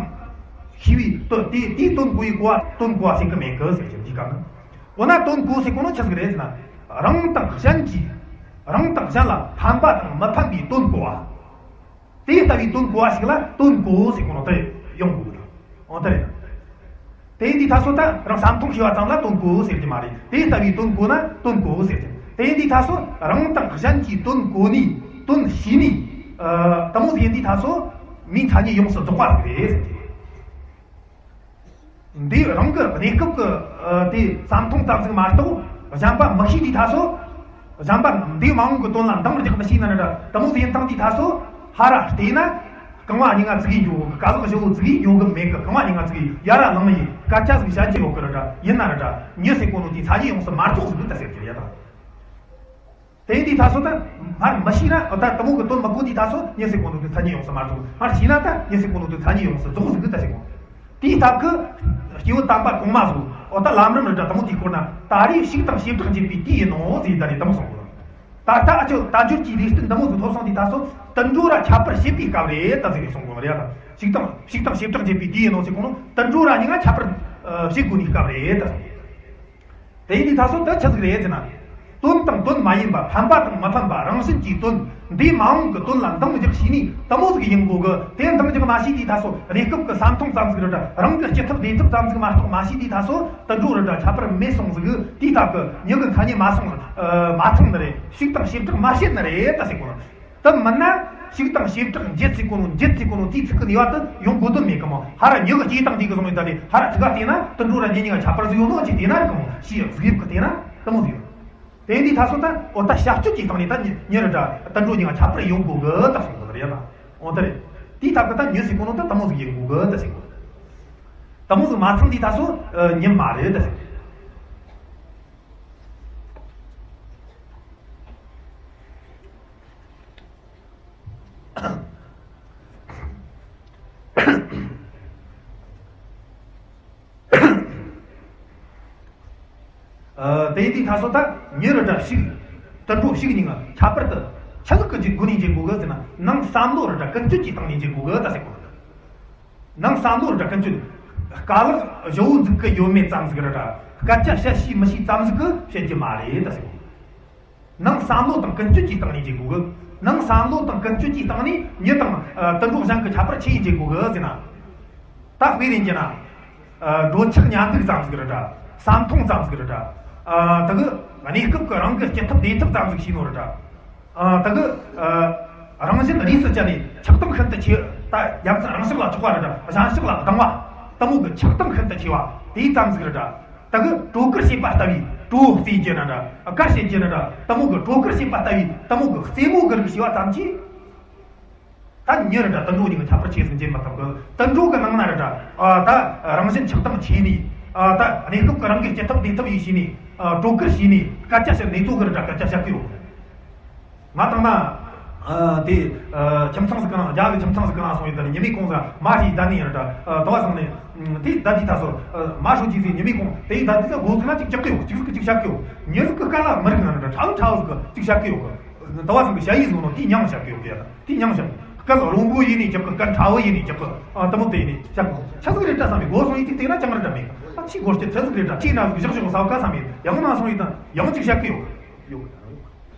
ཤེས་པའི་དོན་དེ་དེའི་དོན་གོ་བའི་གོ་བ་དོན་གོ་བ་ཟེར་གི་མེད་གི་ཟེར་གི་འདི་ག་ནི། འོ་ན་དོན་གོ་ཟེར་གོ་ནོ་ཆི་ཟིག་རེད་ཟེར་ན། རང་དང་གཞན་གྱི། རང་དང་གཞན་ལ་ཕན་པ་དང་མི་ཕན་པའི་དོན་གོ་བ། དེ་ལྟ་བུའི་དོན་གོ་བ་ཞིག་ལ་དོན་གོ་ཟེར་གོ་ནོ་དེ་ཡོང་དགོས་གི། འོ་དེ་རེད། དེ་འདི་ད་སོ་ད་རང་བསམ་མཐོང་ཤེས་པ་ཙམ་ལ་དོན་གོ་ཟེར་གྱི་མ་རེད། དེ་ལྟ་བུའི་དོན་གོ་ན་དོན་གོ་ཟེར་གྱི། དེ་འདི་ད་སོ་རང་དང་གཞན་གྱི་དོན་གོ་ནི་དོན་ཤེས་ནི། ཨ་དེ་མོ་ཟིག་འདི་ད་སོ་མིའི་མཚན་ཉིད་ཡོངས་སུ་རྫོགས་པ་ཟིག་རེད་ཟེར་གྱི། འདི་རང་གི་གནས་སྐབས་ཀྱི་ཨ་དེ་བསམ་མཐོང་ཙམ་ཟིག་མ་གཏོགས་གཞན་པ་མི་ཤེས་དུས་ད་སོ། གཞན་པ་འདི་མ་འོངས་ཀྱི་དོན་ལ་འདང་རྒྱག་མི་ཤེས་ན་ར་དེ་མོ་ཟིག་ཡིན་བཏང་དུས་ད་སོ་ཧ་ར་བལྟས་ན་རྐང་པ་གཉིས་ཀ་བཙུགས་ཡི་འགྱོ་གི། རྐང་ལག་བཞི་བོ་བཙུགས་ཡི་འགྱོ་གི་མེད་གི། རྐང་པ་གཉིས་ཀ་བཙུགས་ཡི་ཡར་ར་ལངས་ཡི་སྐད་ཆ་ཟིག་བཤད་རྒྱུ་ཡོད་གི་ར་དྲ། ཡིན་ན་ར་དྲ་མྱི་ཟེར་གོ་ནོ་དེའི་མཚན་ཉིད་ཡོངས་སུ་མ་རྫོགས་ཟིག་གི་ད་ཟེར་གི་ཡ་ད། དེ་ཡིན་དུས་ད་སོ་ད་སྔར་མི་ཤེས་ན་ད་དེ་མོ་གི་དོན་མི་གོ་དུས་ད་སོ་མྱི་ཟེར་གོ་ནོ་དེའི་མཚན་ཉིད་ཡོངས་སུ་མ་རྫོགས། སྔར་ཤེས་ན་ད་མྱི་ཟེར་གོ་ནོ་དེའི་མཚན་ཉིད་ཡོངས་སུ་རྫོགས་ཟིག་གི་ད་ཟེར་གོ། དེའི་སྟབས་ཀྱིས་སྐྱེས་བུ་དམ་པ་གོང་མ་ཚོ་འོ་ད་ལམ་རིམ་རི་དྲ་དེ་མོ་དེའི་སྐོར་ན་ད་རེས་ཤུགས་དང་བྱེ་བྲག་འབྱེད་པའི་དུས་ཡིན་ནོ་ཟེར་ད་རེས་དེ་མོ་གསུངས་གོ། ད་ལྟ་ཨ་ཅོ་དལ་འབྱོར་གྱི་ལུས་རྟེན་འདི་མོ་ཟིག་ཐོབ་སོང་དུས་ད་སོ་དུད་འགྲོ་ར་ཁྱད་པར་བྱེད་པའི་སྐབས་རེད་ད་ཟེར་ནས་གསུངས་གོ་རེད་ད། ཤུགས་དང་ཤུགས་དང་བྱེ་བྲག་འབྱེད་པའི་དུས་ཡིན་ནོ་ཟེར་གོ་ནོ་དུད་འགྲོ་ར་གཉིས་ཀ་ཁྱད་པར་བྱེད་དགོས་ནི་སྐབས་རེད་ད་གསུངས། དེ་ཡིན་དུས་ད་སོ་དེ་ཆི་ཟིག་རེད་ཟེར་ན། དོན་དང་དོན་མ་ཡིན་པ་ཕན་པ་དང་མི་ཕན་པ་རང་བཞིན་གྱི་དོན་འདིའི་མ་འོངས་ཀྱི་དོན་ལ་འདང་རྒྱག་ཤེས་ནི་དེ་མོ་ཟིག་ཡིན་དགོས་གི། དེ་འདང་རྒྱག་མ་ཤེས་དུས་ད་སོ་གནས་སྐབས་ཀྱི་བསམ་མཐོང་ཙམ་ཟིག་རེད་དྲ། རང་གི་སྐྱེ་ཐབས་བདེ་ཐབས་ཙམ་ཟིག་མ་གཏོགས་མ་ཤེས་དུས་ད་སོ་དུད་འགྲོ་རེད་དྲ་ཁྱད་པར་མེད་སོང་ཟིག་གི། དེའི་སྟབས་ཀྱིས་མྱི་གི་མཚན་ཉིད་མ་སོང་མ་ཚང་ནི་རེད། ཤུགས་དང་བྱེ་བྲག་མ་བཤད་ནི་རེད་ད་ཟེར་གོ། དེ་མིན་ན་ཤུགས་དང་བྱེ་བྲག་འབྱེད་ཟེར་གོ་ནོ་འབྱེད་ཟེར་གོ་ནོ་དེའི་ཚིག་གི་ནུས་པ་དེ་ཡོང་དགོས་དོན་མེད་གི་མོ། ཧ་ར་མྱི་གི་སྐྱེ་སྟངས་དེ་གི་བཟུང་ཡོད་ད་ལས་ཧ་ར་ཚིག་ག་བལྟས་ན་དུད་འགྲོ་ར་མྱི་གཉིས་ཀ་ཁྱད་པར་ཟིག་ཡོད་ནོ་ཅིག་བལྟས་ན་རེད་གི་མོ། ཤེས་གཟུགས་དབྱིབས་གི་བལྟས་ན་དེ་མོ་ཟིག་ཡོད། དེ་འདི་ད་སོ་ད་འོ་ད་བྱ་སྤྱོད་ཀྱི་སྟེང་ནས་ད་མྱི་མྱི་རེད་དྲ་དུད་འགྲོ་གཉིས་ཀ་ཁྱད་པར་ཡོང་དགོས་གི་ད་གསུངས་གི་རེད་ད། འོ་ད་རེད། དེའི་སྟབས་གི་ད་མྱི་ཟེར་གོ་ནོ་ད་དེ་མོ་ཟིག་ཡིན་དགོས་གི་ད་ཟེར་གོ། དེ་མོ་ཟིག་མ་ཚང་དུས་ད་སོ་མྱི་མ་རེད་ད་ཟེར་གོ། ཨ། དེ་ཡིན་དུས་ད་སོ་ད་མྱི་རེད་དྲ་ཤུགས། དུད་འགྲོ་ཤུགས་གཉིས་ཀ་ཁྱད་པར་དུ་ཆི་ཟིག་གི་སྒོ་ནས་འབྱེད་དགོས་གི་ཟེར་ན། ནང་བསམ་བློ་རེད་དྲ་ཀུན་སྤྱོད་ཀྱི་སྟེང་ནས་འབྱེད་དགོས་གི་ད་ཟེར་གོ། ནང་བསམ་བློ་རེད་དྲ་ཀུན་སྤྱོད། དཀའ་ལས་ཞེ་པོ་འཛུགས་གི་ཡོད་མེད་ཙམ་ཟིག་རེད་དྲ་སྐད་ཆ་བཤད་ཤེས་མི་ཤེས་ཙམ་ཟིག་གིས་བཤད་རྒྱུ་མ་རེད་ད་ཟེར་གོ། ནང་བསམ་བློ་དང་ཀུན་སྤྱོད་ཀྱི་སྟེང་ནས་འབྱེད་དགོས་གི། ནང་བསམ་བློ་དང་ཀུན་སྤྱོད་ཀྱི་སྟེང་ནས་མྱི་དང་ཨ་དུད་འགྲོ་གཞན་གྱི་ཁྱད་པར་ཆི་ཡིན་འབྱེད་དགོས་གི་ཟེར་ན། ད་དཔེ་རེད་འབྱེད་ན། ཨ་འགྲོ་འཆག་ཉལ་འདུག་ཙམ་ཟིག་རེད་དྲ། བསམ་མཐོང་ཙམ་ཟིག་རེད་དྲ། ཨ་དེ་གི་གནས་སྐབས་ཀྱི་རང་གི་སྐྱེ་ཐབས་བདེ་ཐབས་ཙམ་ཟིག་ཤེས་ནོ་རེད་དྲ། ཨ་དེ་གི་ཨ་རང་བཞིན་རིས་སུ་བཅད་ནས་ཆགས་སྡང་ཤིན་ཏུ་ཆེ། ད་ཡ་མཚན་རང་ཕྱོགས་ལ་ཆགས་པ་རེད་དྲ་གཞན་ཕྱོགས་ལ་སྡང་བ། དེ་མོ་གི་ཆགས་སྡང་ཤིན་ཏུ་ཆེ་བ་དེ་ཙམ་ཟིག་རེད་དྲ། ད་གི་དྲོ་ཁར་བྱེད་པ་ལྟ་བུའི་དྲོ་རྩེ་རྒྱུ་ན་འདྲ། དཀར་བྱེད་རྒྱུ་ན་འདྲ། དེ་མོ་གི་དྲོ་ཁར་བྱེད་པ་ལྟ་བུའི་དེ་མོ་གི་རྩེད་མོ་གི་རིགས་བྱེད་པ་ཙམ་གྱིས། ད་མྱི་རེ་འདྲ་དུད་འགྲོ་གཉིས་ཀྱི་ཁྱད་པར་ཆེ་ཟིག་འབྱེད་མི་ཐུབ་གི། དུད་འགྲོ་གི་ནང་ན་རེ་འདྲ། ཨ། ད་རང་བཞིན་ཆགས་སྡང་ཆེ་ནི། ཨ། ད་གནས་སྐབས་ཀྱི་རང་གི་སྐྱིད་ཐབས་བདེ་ཐབས་ཡིན་ཤེས་ནི། ཨ། དྲོ་གར་ཤེས་ནི། སྐད་ཆ་བཤད་ནི། ཚོ་གི་རེ་འདྲ་སྐད་ཆ་བཤད་གི་ཡོད། ང་དང་ན། ཨ། དེ། ཨ། ཁྱིམ་ཚང་ཟིག་གི་ནང་། རྒྱ་གི་ཁྱིམ་ཚང་ཟིག་གི་ནང་སོང་ཡིན་ད་ནི། ཉི་མའི་གུང་ཟ་མ་ཞིག་བསྡད་ནི་ཡིན་རེ་འདྲ། ཨ། དུ་བ་སང་ནི། དེ་བསྡད་དུས་ད་སོ། ཨ། མ་ཤོད་ཅིག་ཟིག་ཉི་མའི་གུང་དེ་ཡིན་བསྡད་དུས་ད་སྒོ་ཟིག་ན་ཅིག་ཅག་གི་ཡོད། ཅིག་ཟིག་གི་ཅིག་བཤད་གི་ཡོད། མྱི་ཟིག་གི་སྐད་ལ་མི་རིག་ན་རེ་འདྲ། ཁྲ་བོ་ཁྲ་བོ་ཟིག་གི་ཅིག་བཤད་གི་ཡོད་གི། དུ་བ་སང་གི་ཞ་ཡིས་ཟིག་ནོ་དེ་མྱང་བཤད་གི་ཡོད་གི། ཡ། ད་དེ་མྱང་བཤད། སྐད་རླུང་བུ་ཡིན་ནི་ཅག་གི། སྐད་ཁྲ་བོ་ཡིན་ནི་ཅག་གི། ཨ། དུ་མོ་དེ་ཡིན་ནི་ཅག་གི། ཆི་ཟིག་རེད་དྲ་བསམ་པའི་སྒོ་སོང་ཡིན་ཅིག་དེ་ན་ཅང་རེད་དྲ་མེད། ཨ། ཆི་སྒོ་སྐྱེ་ཆི་ཟིག་རེད་དྲ། ཆི་ན་ཟིག་བཞག་བཞག་ས་བ་ཀ་བསམ་ཡིན། ཡང་ན་སོང་ཡིན་ད་ཡང་ཅིག་བཤད་གི་ཡོད། ཡོད།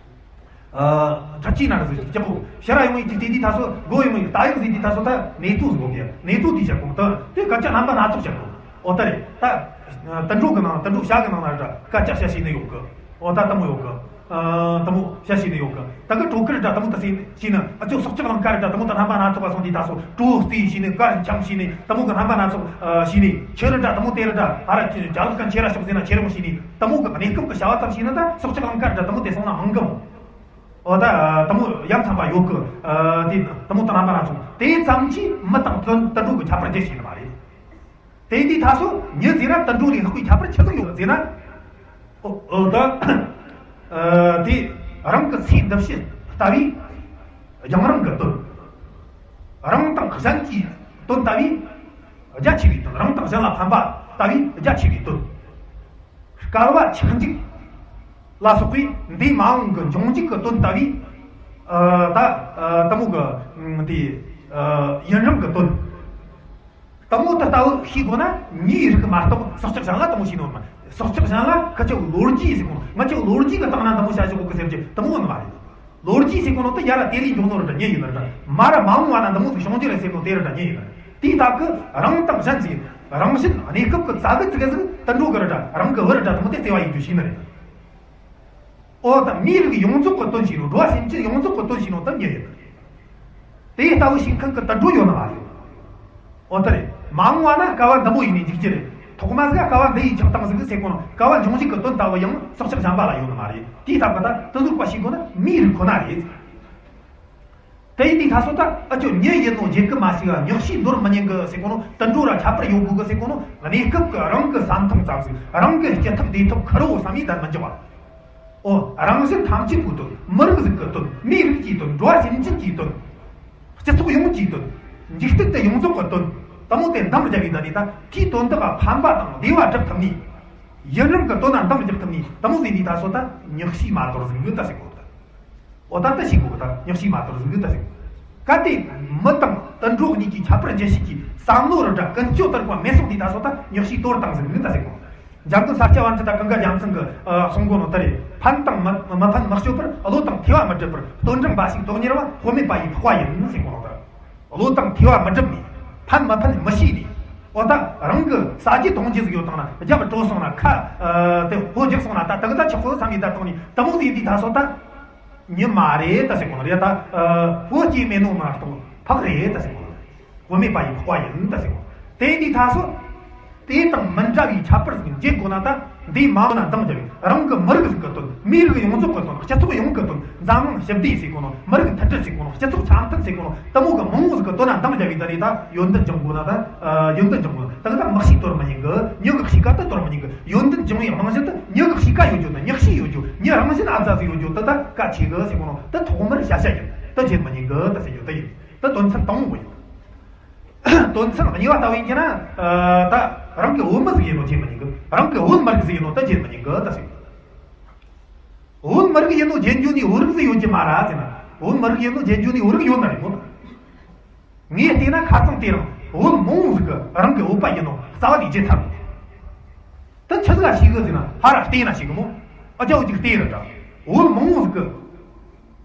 ཨ། ཁྲ་ཆི་ན་ཟིག་ཅག་གི། ཕྱི་ར་ཡོང་ཡིན་ཅིག་དེ་དུས་ད་སོ། སྒོ་ཡོང་ཡིན་ད་ཡོང་ཟིག་དུས་ད་སོ། ད་ནེ་ཏུ་ཟིག་གོ་གི། ནེ་ཏུ་དེ་བཤད་གོ་ད་དེ་སྐད་ཆ་རྣམ་པ་སྣ་ཚོགས་བཤད་གོ། ཨོ་ད་རེད། ད་དུད་འགྲོ་གི་ནང་། དུད་འགྲོ་བྱ་གི་ནང་ན་རེ་འདྲ་སྐད་ཆ་བཤད་ཤེས་ནི་ཡོད་གི། ཨོ་ད་དུ་མོ་ཡོད་གི། ཨ། དུ་མོ་བཤད་ཤེས་ནི་ཡོད་གི། ད་གི་དྲོ་གར་རེ་འདྲ་དུ་མོ་ད་ཟེར་ཤེས་ནི། ཨ་ཅོ་སྲོག་ཆགས་ལང་ཀ་རེ་འདྲ་དུ་མོ་ད་རྣམ་པ་སྣ་ཚོགས་པ་སོང་དུས་ད་སོ། དྲོ་རྩེ་ཤེས་ནི། དཀར་འཁྱམ་ཤེས་ནི། དུ་མོ་གི་རྣམ་པ་སྣ་ཚོགས། ཨ། ཤེས་ནི། ཁྱི་རེ་འདྲ་དུ་མོ་དེ་རེ་འདྲ། ཨ་ར་ཅི་ཅ་ལག་གན་ཁྱེར་ར་ཤོག་ཟེར་ན་ཁྱེར་ར་ཤེས་ནི། དུ་མོ་གི་གནས་སྐབས་ཀྱི་བྱ་བ་ཙམ་ཤེས་ན་ད་སྲོག་ཆགས་ལང་ཀ་རེ་འདྲ་དུ་མོ་དེ་སོང་ན་མང་གི་མོ། ཨོ་ད་དུ་མོ་ཡ་མཚན་པ་ཡོད་གི། ཨ། དེ་དུ་མོ་ད་རྣམ་པ་སྣ་ཚོགས། དེ་ཙམ་གྱིས་མི་དང་དུད་འགྲོ་གི་ཁྱད་པར་འབྱེད་ཤེས་ནི་མ་རེད། དེ་དུས་ད་སོ་མྱི་ཟེར་ན་དུད་འགྲོ་ལས་ལྷག་པའི་ཁྱད་པར་ཆི་ཟིག་ཡོད་ཟེར་ན། ཨོ། ཨོ་ད། ཨ། དེ་རང་གི་ཚེ་འདི་ཕྱི་ལྟ་བུའི་རྒྱང་རིང་གི་དོན། རང་དང་གཞན་གྱི་དོན་ལྟ་བུའི་རྒྱ་ཆེ་བའི་དོན། རང་དང་གཞན་ལ་ཕན་པ་ལྟ་བུའི་རྒྱ་ཆེ་བའི་དོན། བསྐལ་པ་ཆགས་འཇིག་ལ་སོགས་པའི་འདས་མ་འོངས་ཀྱི་འབྱུང་འཇུག་གི་དོན་ལྟ་བུའི། ཨ། ད། ཨ། དུ་མོ་གི་དེ། ཨ། ཡུན་རིང་གི་དོན། དུ་མོ་དེ་ལྟ་བུ་ཤེས་དགོས་ན་མིའི་རིགས་མ་གཏོགས་སྲོག་ཆགས་གཞན་ལ་དུ་མོ་ཤེས་ནོ་མ། སྲོག་ཆགས་གཞན་ལ་ཁ་ཆེ་ལོ་རྒྱུས་ཟེར་གོ་ནོ། ང་ཆེ་ལོ་རྒྱུས་ཀྱི་སྟེང་ན་དུ་མོ་བྱ་བཞག་གོ་གི་ཟེར་གྱི་དུ་མོ་ནི་མ་རེད། ལོ་རྒྱུས་ཟེར་གོ་ནོ་དེ་ཡར་ར་དེ་ལས་འབྱུང་ནོ་རེད་དྲ་མྱི་ཡིན་ནི་རེད་དྲ། མ་ར་མ་འོངས་བ་ན་དུ་མོ་ཟིག་བྱུང་རྒྱུ་རེད་ཟེར་ནོ་དེ་རེད་དྲ་མྱི་ཡིན་ནི་རེད། དེའི་སྟབས་ཀྱིས་རང་དང་གཞན་ཟེར། རང་བཞིན་གནས་སྐབས་ཀྱི་རྩ་གི་ཙི་གེ་ཟིག་དུད་འགྲོ་གི་རེད་དྲ། རང་གི་བུ་རེད་དྲ་དུ་མོ་དེ་བརྩེ་བ་ཡིན་རྒྱུ་ཤེས་ནི་རེད། ཨོ་ད་མིའི་རིགས་ཡོངས་རྫོགས་ཀྱི་དོན་བྱས་ནོ། འགྲོ་བ་སེམས་ཅན་ཡོངས་རྫོགས་ཀྱི་དོན་བྱས་ནོ་ད་མྱི་ཡིན། དེ་ལྟ་བུ་ཤེས་མཁན་གྱི་དུད་འགྲོ་ཡོད་ནི་མ་རེད། ཨོ་ད་རེད། མ་འོངས་བ་ན་བསྐལ་པ་འདི་མོ་ཡིན་ནས་འཇིག་རྒྱུ་རེད། ཐོག་མ་ཟིག་བསྐལ་པ་འདི་ཡི་ཆགས་སྟངས་ཟིག་ཟེར་གོ་ནོ། བསྐལ་པ་འབྱུང་འཇུག་གི་དོན་ལྟ་བུ་ཡང་སྲོག་ཆགས་གཞན་པ་ལ་ཡོད་ནི་མ་རེད། དེའི་སྟབས་ཀྱིས་ད་དེ་ཟུར་པ་ཤེས་དགོས་ན་མིའི་རིགས་ཁོ་ན་རེད། དེ་ཡིན་དུས་ད་སོ་ད་ཨ་ཅོ་མྱི་ཡིན་ནོ་བརྗེད་གི་མ་ཤེས་ལ་མྱི་ཤེས་འདོར་མི་ཉན་གི་ཟེར་གོ་ནོ། དུད་འགྲོ་ར་ཁྱད་པར་ཡོད་དགོས་གི་ཟེར་གོ་ནོ། གནས་སྐབས་ཀྱི་རང་གི་བསམ་ཐང་ཙམ་ཟིག་རང་གི་སྐྱིད་ཐབས་བདེ་ཐབས་ཁེར་རོ་བསམ་ཡས་ད་མི་འཇོག་པ། ཨོ། རང་བཞིན་ཐམས་ཅད་པོའི་དོན། མི་རིགས་ཟིག་གི་དོན། མིའི་རིགས་ཀྱི་དོན། འགྲོ་བ་སེམས་ཅན་གྱི་དོན། སྤྱི་ཚོགས་ཡོངས་ཀྱི་དོན། འཇིག་རྟེན་དེ་ཡོངས་རྫོགས་ཀྱི་དོན། དུ་མོ་དེ་འདང་རྒྱབ་པའི་ད་ནི་ད་དེའི་དོན་དག་ག་ཕན་པ་དང་བདེ་བ་སྒྲུབ་ཐུབ་ནི། ཡུན་རིང་གི་དོན་ན་འདང་རྒྱབ་ཐུབ་ནི་དུ་མོ་ཟིག་ནི་ད་སོ་ད་མྱི་ཤེས་མ་དོར་ཟིག་གི་ད་ཟེར་གོ་ད། ཨོ་ད་ལྟ་ཞིག་གོ་ད་མྱི་ཤེས་མ་དོར་ཟིག་གི་ད་ཟེར་གོ། གལ་ཏེ་མི་དང་དུད་འགྲོ་གཉིས་ཀྱི་ཁྱད་པར་འབྱེད་བྱེད་ཀྱི་བསམ་བློ་རེ་འདྲ་ཀུན་སྤྱོད་ལྟར་བ་མེད་སོང་དུས་ད་སོ་ད་མྱི་ཤེས་དོར་བཏང་ཟིག་གི་ད་ཟེར་གོ། འཇམ་མགོན་ས་སྐྱ་པཎྜི་ཏ་གངྒཱ་རྒྱལ་མཚན་གྱིས་ཨ་གསུང་གོ་ནོ་ད་རེད། ཕན་དང་མི་མི་ཕན་མི་སྤྱོད་པར། བློ་དང་ཐོས་པ་མི་སྒྲུབ་པར། ལྟོས་འབྲིང་འབའ་ཞིག་དོན་གཉེར་བ། དཔག་མེད་པ་ཡི་འཕགས་པ་ཡིན་ཟེར་གོ་ནོ་ད། བློ་དང་ཐོས་པ་མི་སྒྲུབ་ནས། ཕན་མི་ཕན་མི་ཤེས་ནས། འོ་ད་རང་གི་ཟ་རྒྱུ་འཐུང་རྒྱུ་ཟིག་ཡོད་བཏང་ན། རྒྱབ་འགྲོ་སོང་ན་ཁ་ཨ་དེ་ཧོ་རྒྱག་སོང་ན་ད་དག་ད་ཆོག་གོ་བསམ་ནས་ད་བཏང་ནས་དུ་མོ་ཟིག་དུས་ད་སོ་ད། མྱི་མ་རེད་ད་ཟེར་གོ་ནོ་རེད་ད། ཨ་བུ་སྐྱེས་མེད་ནོ་མ་གཏོགས་ཕག་རེད་ད་ཟེར་གོ་ནོ། བུད་མེད་པ་ཡི་འཕགས་པ་ཡིན་ད་ཟེར་གོ། དེ་ཡིན་དུས་ད་སོ། དེ་དང་མི་འདྲ་བའི་ཁྱད་པར་ཟིག་འབྱེད་དགོས་ན་ད་འདིའི་མ་འོངས་ན་འདང་རྒྱབ་པའི་རང་གི་མི་རིགས་ཟིག་གི་དོན། མིའི་རིགས་ཡོངས་རྫོགས་གི་དོན། སྤྱི་ཚོགས་ཡོངས་ཀྱི་དོན། འཛམ་གླིང་ཞི་བདེ་ཟེར་གོ་ནོ། མི་རིགས་མཐུན་སྒྲིལ་ཟེར་གོ་ནོ། སྤྱི་ཚོགས་འཆམ་མཐུན་ཟེར་གོ་ནོ། དུ་མོ་གི་མང་བོ་ཟིག་གི་དོན་ན་འདང་རྒྱབ་པའི་ད་རེད་ད། ཡོན་ཏན་སྦྱོང་དགོས་ན་ད། ཨ་ཡོན་ཏན་སྦྱོང་དགོས་ན་ད་གི་ད་མི་ཤེས་དོར་མི་ཉན་གི། མྱི་གི་ཤེས་ཀ་ད་དོར་མི་ཉན་གི། ཡོན་ཏན་སྦྱོང་བའི་རྨང་གཞི་ད་མྱི་གི་ཤེས་ཀ་ཡོད་རྒྱུ་ད། མྱི་ཤེས་ཡོད་རྒྱུ། མྱི་རང་བཞིན་ཨ་ཙ་ཟིག་ཡོད་རྒྱུ་ད། ད་གལ་ཆེ་གི་ཟེར་གོ་ནོ། ད་ཐོག་མར་བྱ་བྱ་ཡིན། ད་བརྗེད་མི་ཉན་གི་ད་ཟེར་རྒྱུ་ད་ཡིན། ད་དོན་ཚན་དང་པོ་ཡིན། དོན་ཚན་གཉིས་པ་ལྟ་བུ་ཡིན་གྱི་ན། ཨ་ད་རང་གི་བོད་མི་ཟིག་ཡིན་ནོ་བརྗེད་མི་ཉན་གི། རང་གི་བོད་མི་རིགས་ཟིག་ཡིན་ནོ་ད་བརྗེད་མི་ཉན་གི་ད་ཟེར། བོད་མི་རིགས་ཡིན་ནོ་བརྗེད་རྒྱུ་ནི་བོད་རིགས་ཟིག་ཡོད་ཀྱི་མ་རེད་ཟེར་ན། བོད་མི་རིགས་ཡིན་ནོ་བརྗེད་རྒྱུ་ནི་བོད་རིགས་ཡོད་ནི་རེད་མོ། ངས་བལྟས་ན་ཁ་རྩང་དེ་རིང་བོད་མང་བོ་ཟིག་གི་རང་གི་བོད་པ་ཡིན་ནོ་རྩ་བ་ནས་བརྗེད་ཚར་ནོ། ད་ཆི་ཟིག་ལ་ཤེས་གི་ཟེར་ན་ཧ་ར་བལྟས་ན་ཤེས་གི་མོ། ཨ་ཅག་ཅིག་བལྟས་ར་འདྲ། བོད་མང་བོ་ཟིག་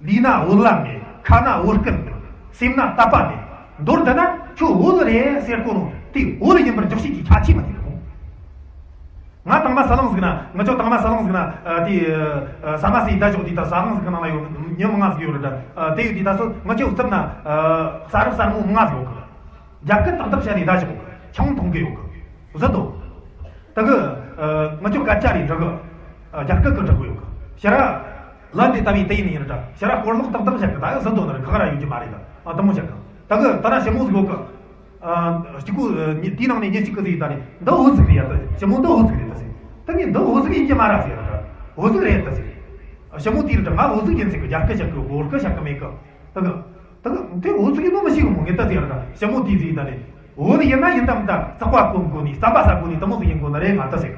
གི། ལུས་ན་བོད་ལྭ་མེད། ཁ་ན་བོད་སྐད་མེད། སེམས་ན་དད་པ་མེད། མདོར་བསྡུ་ན་ཁྱོད་བོད་རེད་ཟེར་གོ་རུང་དེ་བོད་ཡིན་པར་འཇོག་བྱེད་ཀྱི་ཁྱད་ཆོས་མི་ཐེབས་གོ། ང་དང་མ་ས་ལོང་ཟིག་ན། ང་ཅོ་དང་མ་ས་ལོང་ཟིག་ན། ཨ་དེ། ཨ་ས་མ་སི་ད་ཞོག་དེ་ད་ས་ཧང་ཟིག་གི་ནང་ན་ཡོད། ཉི་མ་ང་ཟིག་ཡོད་རེད་ད། ཨ་དེ་ཡོད་དེ་ད་སོ་ང་ཅོ་ཚབ་ན། ཨ་ས་རུབ་ས་རྨོ་མ་ང་ཟིག་ཡོད་གི། རྒྱ་སྐད་ཏག་ཏག་བཤད་ནས་ད་ཞོག་གི། ཆང་འཐུང་གི་ཡོད་གི། ཟི་དོ། ད་གི། ཨ་ང་ཅོ་སྐད་ཆ་རེད་འདྲ་གི། ཨ་རྒྱ་སྐད་གི་འདྲ་གི་ཡོད་གི། ཕྱི་ར། ལ་འདི་ལྟ་བུའི་དེ་ཡིན་ཡིན་རེད་ད། ཕྱི་ར་སྐོར་ལོག་ཏག་ཏག་བཤད་གི། ད་གི་ཟི་དོ་ན་རེད། ཁ་ཁ་ར་ཡོད་ཀྱི་མ་རེད་ད། ཨ་དུ་མོ་བཤད་གི། ད་གི་ད་ར་ཞི་མོ་ཟིག་ཡོད་གི། ཨ། གཅིག་གོ་དེའི་ནང་ནས་ཉིན་གཅིག་གི་ཟིག་ད་ནི་འདི་འོ་ཟིག་རེད་ཡ། ད་ཞི་མོ་འདི་འོ་ཟིག་རེད་ད་ཟེར། ད་ངས་འདི་འོ་ཟིག་ཡིན་གྱི་མ་ར་ཟེར། ད་འོ་ཟིག་རེད་ད་ཟེར། ཞི་མོ་དེ་ར་ད་ང་འོ་ཟིག་ཡིན་ཟེར་གི། རྒྱ་སྐད་བཤད་གི། བོད་སྐད་བཤད་གི་མེད་གི། ད་གི་ད་གི་དེ་འོ་ཟིག་ཡིན་ནོ་མི་ཤེས་གི་མོ། ངས་ད་ཟེར། ད་ཞི་མོ་དེ་ཟིག་ད་ནི་འོ་ཡིན་ན་ཡིན་དམ། ད་རྩག་པ་གོན་གོ་ནི། རྩམ་པ་ཟ་གོ་ནི། དེ་མོ་ཟིག་ཡིན་དགོ་ནི་རེད། ང་ད་ཟེར་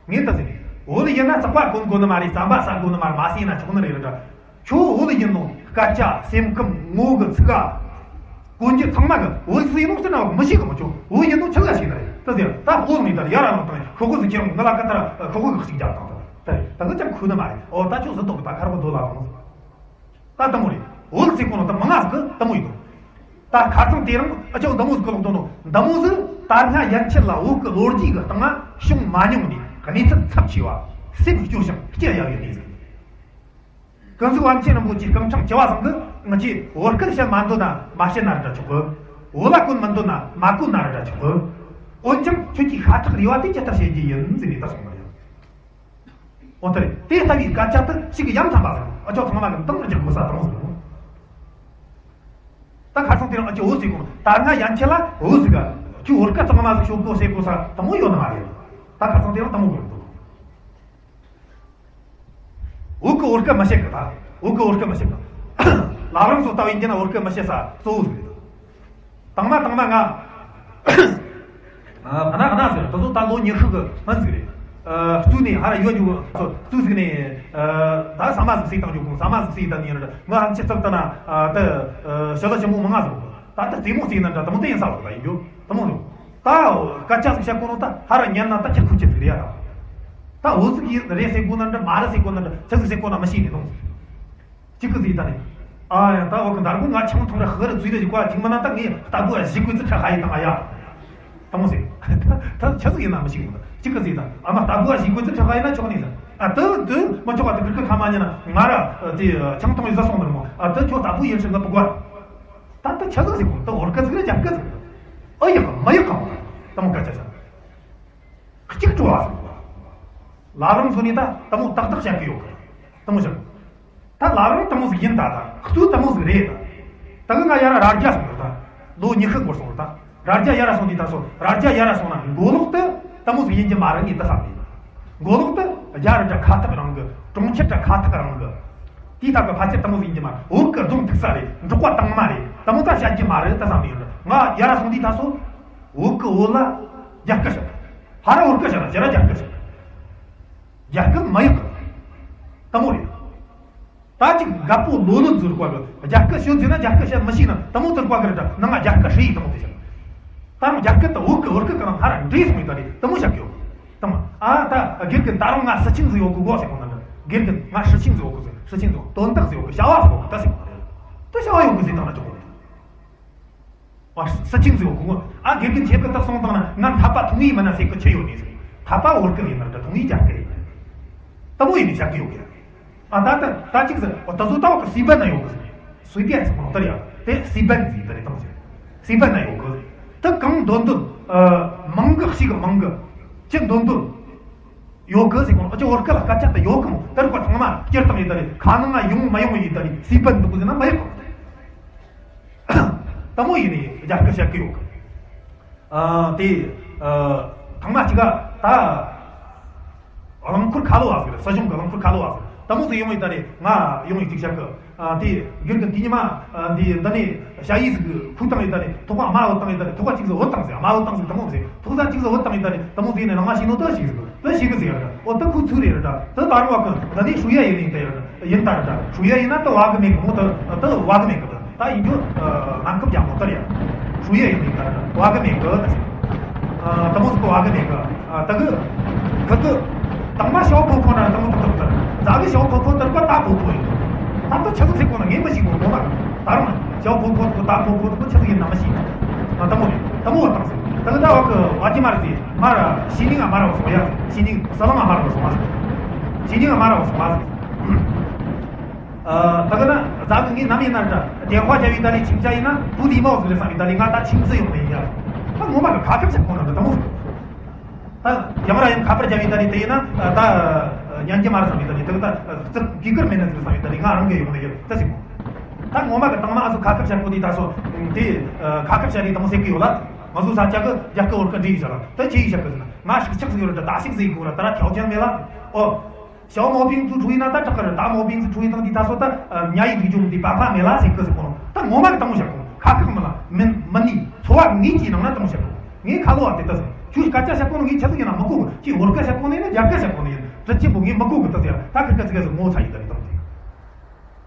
གི། ངས་ད་ཟེར་ནས། བོད་ཡིན་ན་རྩག་པ་གོན་དགོས་ནི་མ་རེད། རྩམ་པ་ཟ་དགོས་ནི་མ་རེད། མ་ཟོས་ན་ཆོག་ནི་རེད་ལ། ཁྱོད་བོད་ཡིན་ནོ། སྐད་ཆ། སེམས་ཁམས། ངོ་གི་ཚིག་ག་གོན་རྒྱུ་ཚང་མ་གི་བོད་ཟིག་ཡིན་ནོ་ཟེར་ན་མི་ཤེས་གི་མོ། ཁྱོད་བོད་ཡིན་ནོ་ཆི་ལ་ཤེས་ནི་རེད། ད་ཟེར། ད་བོད་ནས་ད་ཡར་ལངས་དང་ཤོག་གུ་ཟིག་ཁྱེར་འོང་། ང་ལ་ཀ་ཐར་ཤོག་གུ་གི་ཞིག་རྒྱག་དང་། ད་ད་གི་ཅང་ཁུ་ནི་མ་རེད། ཨོ་ད་ཁྱོད་ཟིག་ཏོག་གི་ད་ཁར་བོ་དོ་ལ་དང་། ད་དེ་མོ་རེད། བོད་ཟེར་གོ་ནོ་ད་མི་ང་ཟིག་གི་དེ་མོ་ཡིན་ནོ། ད་ཁ་སང་དེ་རིང་ཨ་ཅོ་འདི་མོ་ཟིག་གི་ལོག་དོ་ནོ། འདི་མོ་ཟིག་ད་སྔ་ཡན་ཆད་ལ་བོད་གི་ལོ་རྒྱུས་གི་སྟེང་ང་བྱུང་མ་མྱོང་ནི་གནས་ཚུལ་ཚབས་ཆེ་བ། སེམས་སྐྱོ་ཞིང་སྐྱི་གཡའ་བའི་གནས་ཟིག། ཀུན་གཟིགས་དབང་ཆེན་རིན་པོ་ཆེ་སྐུ་ཕྲེང་བཅུ་བ་ཚང་གི་ང་ཆོས་བོད་སྐད་བཤད་མ་འདོད་ན་མ་བཤད་ན་འདྲ་ཆོག་གི། བོད་ལྭ་གོན་མི་འདོད་ན་མ་གོན་ན་འདྲ་ཆོག་གི། འོན་ཀྱང་ཁྱོད་ཀྱི་ཤ་ཁྲག་རུས་པ་དེ་ཇི་ལྟར་བཤད་རྒྱུ་ཡིན་ཟེར་ནས་ད་སོང་བ་རེད། འོ་དེ་རེད། དེ་ལྟ་བུའི་སྐད་ཆ་དེ་ཞིག་གི་ཡང་ཐམ་པ་ཟེར། ཨ་ཅོ་ཚང་མ་གི་འདང་རྒྱག་དགོས་ས་དང་ཟེར། ད་ཁ་སང་དེ་རིང་ཨ་ཅོ་འོ་ཟེར་གོ་ནོ། ད་སྔ་ཡན་ཆད་ལ་འོ་ཟེར་ག་ཁྱོད་བོད་སྐད་ཚང་མ་ཟིག་ཤོད་དགོས་ཟེར་དགོས་ས་དེ་མོ་ཡོད་ནི་མ་རེད། ད་ཁ་སང་དེ་རིང་དེ་མོ་གོ་འདུག། བོད་གི་བོད་སྐད་མི་བཤད་གི། ད་བོད་གི་བོད་སྐད་མི་བཤད་གི། ལམ་རིམ་སོགས་ལྟ་བུ་ཡིན་གྱི་ན་བོད་སྐད་མི་བཤད་ས་གཙོ་བོ་ཟིག་རེད། དང་མ་དང་མ་ང་ཨ་ན་ཨ་ན་ཟེར། དེ་ཚོ་ད་ལོ་ཉི་ཤུ་གི་སྔོན་ཟིག་རེད། ཨ་བཙུགས་ནས་ཧ་ར་ཡོད་རྒྱུ་བཙུགས་ཟིག་ནས། ཨ་ད་ཟ་མ་ཟིག་བཟས་བཏང་རྒྱུ་གོང་། ཟ་མ་ཟིག་བཟས་བཏང་ནས་ཡིན་ར། ང་ཧམ་ཆེ་ཚབ་ད་ན་ཨ་ད་ཨ་ཞི་ལི་ཞི་མོ་མང་ང་ཟིག་ད་ལྟ་རྩེད་མོ་རྩེ་ན་འདྲ་དེ་མོ་དེ་ཡིན་ས་བ་ད་ཡིན་རྒྱུ་དེ་མོ་རེད། ད་སྐད་ཆ་ཟིག་བཤད་གོ་ནོ་ད་ཧ་ར་ཉན་ན་ད་ཁྱེད་ཁུ་ཆེ་ཟིག་རེད་ཡ། ད་ད་འོ་ཟིག་ཡིན་རེད་ཟེར་གོ་ན་འདྲ་མ་རེད་ཟེར་གོ་ན་འདྲ་ཆི་ཟིག་ཟེར་གོ་ན་མི་ཤེས་ནས་དང་ཟིག་གཅིག་གི་ཟིག་ད་ནི། ཨ་ཡ་ད་འོ་གི་འདར་གོ་ང་ཆང་འཐུང་ར་ཧི་རུ་ཚུལ་ར་ཞིག་གོ་ཅིག་མ་ན་ད་ངས་ལྟ་བུ་ཞིག་གོ་ཚུལ་ཁྲ་ཧ་ཡི་དང་ཨ་ཡ། དང་ཟིག་ད་ཆི་ཟིག་ཡིན་ན་མི་ཤེས་གོ་ད་གཅིག་གི་ཟིག་ད་ཨ་མ་ལྟ་བུ་ཞིག་གོ་ཚུལ་ཁྲ་ཧ་ཡི་ན་ཆོག་ནི་ཟིག་ཨ་ད་ད་མ་ཆོག་པ་ད་གི་ཁ་མ་ཉན་ན་ང་ར་དེ་ཆང་འཐུང་ཡི་ཟ་སོང་ནི་མོ། ཨ་ད་ཁྱོད་ལྟ་བུ་ཡིན་ཞིག་ལ་བུ་གོ་ད་ད་ཆི་ཟིག་ཟིག་གོ་ད་འོར་ཀ་ཟིག་ར་རྒྱ་སྐད་ཟིག་ཨ་ཡ་ག་མ་ཡ་ག་ད་མོ་ཀ་ཆ་ཆ། གཅིག་སྤྲོ་བ་ཟིག་ལ་རང་ཚོ་ནི་ད་དེ་མོ་ཏག་ཏག་བཤད་གི་ཡོད་གི། དེ་མོ་བཤད། ད་ལ་རང་དེ་མོ་ཟིག་ཡིན་ད། ད་གཙོ་དེ་མོ་ཟིག་རེད་ད། ད་གི་ང་ཡ་ར་རྭ་རྒྱ་སོང་རེད་ད། ལོ་ཉི་ཤུ་འགོར་སོང་རེད་ད། རྭ་རྒྱ་ཡ་ར་སོང་དུས་ད་སོ་རྭ་རྒྱ་ཡ་ར་སོང་ན་མགོ་ལོག་ཏུ་དེ་མོ་ཟིག་ཡིན་གྱི་མ་རེད་ངས་ད་བསམ་ནས། མགོ་ལོག་ཏུ་རྒྱ་ར་འདྲ་ཁ་ཐག་རིང་གི། གྲོང་ཁྱེར་འདྲ་ཁ་ཐག་རིང་གི། དེའི་ཐབ་གི་ཕལ་ཆེར་དེ་མོ་ཟིག་ཡིན་གྱི་མ་རེད། བོད་གི་རྫོང་ཐུག་ས་རེད། འབྲོག་པ་དྭངས་མ་རེད། དེ་མོ་ད་བཤད་རྒྱུ་མ་རེད་ད་བསམ་ནས་ཡོད་རེད། ང་ཡ་ར་སོང་དུས་ད་སོ། བོད་གི་བོད་ལ་རྒྱ་སྐད་བཤད། ཕ་ར་བོད་སྐད་བཤད་ན་ཁྱེད་ར་རྒྱ་སྐད་བཤད། རྒྱ་སྐད་མ་ཡག་གི། དེ་མོ་རེད། ད་ཅིག་རྒད་པོ་ལོ་ལོན་ཟུར་བ་གི་རྒྱ་སྐད་ཤོད་ཟེར་ན་རྒྱ་སྐད་བཤད་མི་ཤེས་ན་དེ་མོ་ཟུར་བ་གི་རེད་ད། ནང་ང་རྒྱ་སྐད་ཧྲི་ཡིག་དེ་མོ་དེ་བཤད། ད་རུང་རྒྱ་སྐད་དང་བོད་སྐད་བོད་སྐད་གི་ནང་ཧ་ར་འདྲེས་སོང་ཡོད་ད་རེད། དེ་མོ་བཤད་གི་ཡོད། དེ་མོ་ཨ་ད་དགེ་རྒན་ད་རུང་ང་སི་ཆིང་ཟིག་ཡོད་གི་གོ་ཟེར་གོ་ན་འདྲ། དགེ་རྒན་ང་སི་ཆིང་ཟིག་ཡོད་གི་ཟེར། སི་ཆིང་ཟིག་དོན་དག་ཟིག་ཡོད་གི། བྱ་བ་ཟིག་ཡོད་གི་ད་ཟེར་གོ་ན་འདྲ། ད་བྱ་བ་ཡོད་གི་ཟེར་བཏང་ན་ཆོག་གི། ཨ་སི་ཆིང་ཟིག་གོ་ངོ་། ཨ་དགེ་རྒན་ཁྱེད་ཀྱི་རྟགས་སོང་བཏང་ན་ང་འཐད་པ་ཐུང་ཡིན་མིན་ན་ཟེར་གི་ཆི་ཡོད་ནི་ཟིག་འཐད་པ་བོད་སྐད་ཡིན་ན་འདྲ་ཐུང་ཡིན་རྒྱ་སྐད་ཡིན་ན། དེ་མོ་ཡིན་ནི་བཤད་གི་ཡོད་གི། ཨ་ད་ད་ད་ཅིག་ཟེར། ཨོ་ད་བཟོ་ལྟ་བ་གི་སི་བན་ན་ཡོད་གི་ཟེར། སུའི་པན་ཟེར་གོ་ནོ་ལྟར་ཡ། དེ་སི་བན་ཟིག་ད་རེད་དང་ཟེར། སི་བན་ན་ཡོད་གི། དེ་གང་འདོད་འདོད། ཨ་མང་གི་ཞིག་གི་མང་གི། ཅི་འདོད་འདོད། ཡོད་གི་ཟེར་གོ་ནོ། ཨ་ཅི་བོད་སྐད་ལ་སྐད་ཆ་དེ་ཡོད་གི་མོ། དེར་གོ་ཚང་མ་སྐྱེར་བཏང་ཡིན་ད་རེད། ཁ་ནང་ང་ཡོང་མ་ཡོང་ཡིན་ད་རེད། སི་བན་འདུག་ཟེར་ན་མ་ཡོད་གི། དེ་མོ་ཡིན་ནི་རྒྱ་སྐད་བཤད་གི་ཡོད་གི། ཨ་དེ་ཨ་ཐང་མ་གཅིག་ག་ད་རླངས་འཁོར་ཁ་ལོ་བ་ཟིག་རེད། སྲིད་གཞུང་གི་རླངས་འཁོར་ཁ་ལོ་བ་ཟིག་དེ་མོ་ཟིག་ཡོང་ཡིན་ད་རེད། ང་ཡོང་ཡིན་གཅིག་བཤད་གི། ཨ་དེ་དགེ་རྒན་དེ་ཉི་མ་ཨ་དེ་འདི་ནས་ཞ་ཡི་ཟིག་ཕུག་བཏང་ཡིན་ད་རེད། ཐོག་མ་དམའ་བོ་བཏང་ཡིན་ད་རེད། ཐོག་མ་གཅིག་ཟིག་བོ་བཏང་ཟིག་དམའ་བོ་བཏང་ཟིག་དེ་མོ་ཟིག་ཐོག་ས་གཅིག་ཟིག་བོ་བཏང་ཡིན་ད་རེད། དེ་མོ་ཟིག་ནས་ནང་མ་ཤེས་ནོ་ད་ཞིག་ཟིག་དེ་ཞིག་གི་ཟིག་རེད། འོ་ད་ཁུ་ཚུར་རེད་ར། དེ་ད་རུང་བ་གི་འདི་ནས་ཧྲུའུ་ཡ་ཡིན་ནི་དེ་ཡིན་ད་ར། ཧྲུའུ་ཡ་ཡིན་ན་ད་བ་གི་མེད་གི་མོ། ད་ད་བ་གི་མེད་གི། ད་ད་ཡིན་རྒྱུ་ཨ་ནང་ཁུལ་རྒྱག་མོ་ལྟར་ཡ། ཧྲུའུ་ཡ་ཡིན་ནི་ད་ར་བ་གི་མེད་གི་ད་ཟེར། ཨ་ད་མོ་ཟིག་གི་བ་གི་མེད་གི། ཨ་ད་གི་ཁ་གི་དང་མ་ཞའོ་ཕོ་ཕོ་ན་ད་མོ་ད་ད་ད་ཛ་གི་ཞའོ་ཕོ་ཕོ་ད་ག་ད་ཕོ་ཕོ་ཡིན། ད་ད་ཆ་ཟིག་ཟེར་གོ་ན་ངས་མི་ཤེས་གོ་གོ་མ། ད་རུང་ཞའོ་ཕོ་ཕོ་ད་ཕོ་ཕོ་ད་ཆ་ཟིག་ཡིན་ན་མི་ཤེས། ཨ་ད་མོ་རེད། ད་མོ་བ་དང་ཟེར། ད་གི་ད་བ་གི་བ་ཅི་མ་རེད་ཟེར། མ་ར་ཤི་ཉིང་ང་མ་ར་བ་སོང་ཡ། ཤི་ཉིང་ས་ལ་ང་མ་ར་བ་སོང་ཡ། ཤི་ཉིང་ང་མ་ར་བ་སོང་ཡ། ཨ་ད་ག་ན་ཛ་གི་ངས་ནམ་ཡིན་ན་ར་ཏེ་ཧྭ་རྒྱ་བི་ད་ལི་ཆིང་ཅ་ཡིན་ན་བུ་དི་མོ་ཟིག་རེད་བསམ་ཡིན། ད་ལི་ང་ད་ཆིང་ཙི་ཡོང་ནི་ཡིན་ཡ། ད་ངོ་མ་གི་ཁ་ཁབ་ཆག་ཁོང་ན་འདི་དང་མོ་ཟིག་ད་ཡང་ར་ཡང་ཁ་པར་རྒྱ་བི་ད་ལི་དེ་ཡིན་ན་ད་ཉན་གྱི་མ་རེད་བསམ་ཡིན། ད་ལི་ད་གི་ད་ཙི་གི་ཀར་མེད་ན་ཟིག་བསམ་ཡིན། ད་ལི་ང་རང་གི་ཡོང་ནི་ཡོད་ད་ཟིག་ད་ངོ་མ་གི་དང་མ་ཨ་ཚོ་ཁ་ཁབ་བཤད་པོ་དེ་ད་སོ་དེ་ཁ་ཁབ་བཤད་རེས་དང་ཟེར་གི་ཡོད་ལ། ང་ཚོ་ས་ཆ་གི་རྒྱ་སྐད་བོད་སྐད་འདྲེས་ཡོད་ལ། ད་ཆི་ཡིས་བཤད་གི་ཟེར་ན། ང་ཧྲུག་ཆག་ཟིག་ཡོད་ར། ད་ད་ཞིག་ཟིག་ཡིན་གོ་ར། ད་ར་ཐལ་ཆ་མེད་ལ། ཨོ། 小毛病治出院 ན་ད་དྲག་གི་རེད། 大毛病治出院 དང་དེ་ད་སོ་ད་ཉ་ཡི་ལུགས་སྦྱོང་དེ་པ་ཕ་མེད་ལ་ཟེར་གི་ཟེར་གོ་ནོ། ད་ངོ་མ་གི་དང་མོ་བཤད་གོ་ཁ་ཁག་མི་ལ་མི་མི་ནི་འཚོ་བ་དངོས་ཀྱི་ནང་ན་དང་མོ་བཤད་གོ། ངས་ཁ་ལོ་བ་དེ་ད་ཟེར། ཁྱོད་སྐད་ཆ་བཤད་གོ་ནོ་ངས་ཆ་ཚིག་ཡིན་ན་མི་གོ་གི། ཁྱོད་བོད་སྐད་བཤད་གོ་ནོ་ཡིན་ན་རྒྱ་སྐད་བཤད་གོ་ནོ་ཡིན། དྲི་ཆེན་པོ་ངས་མི་གོ་གི། ད་ཟེར་ད་ཁི་ཁི་ཚིག་ཟེར་ངོ་ཚ་ཡིན། ད་རེད་དང་དེ།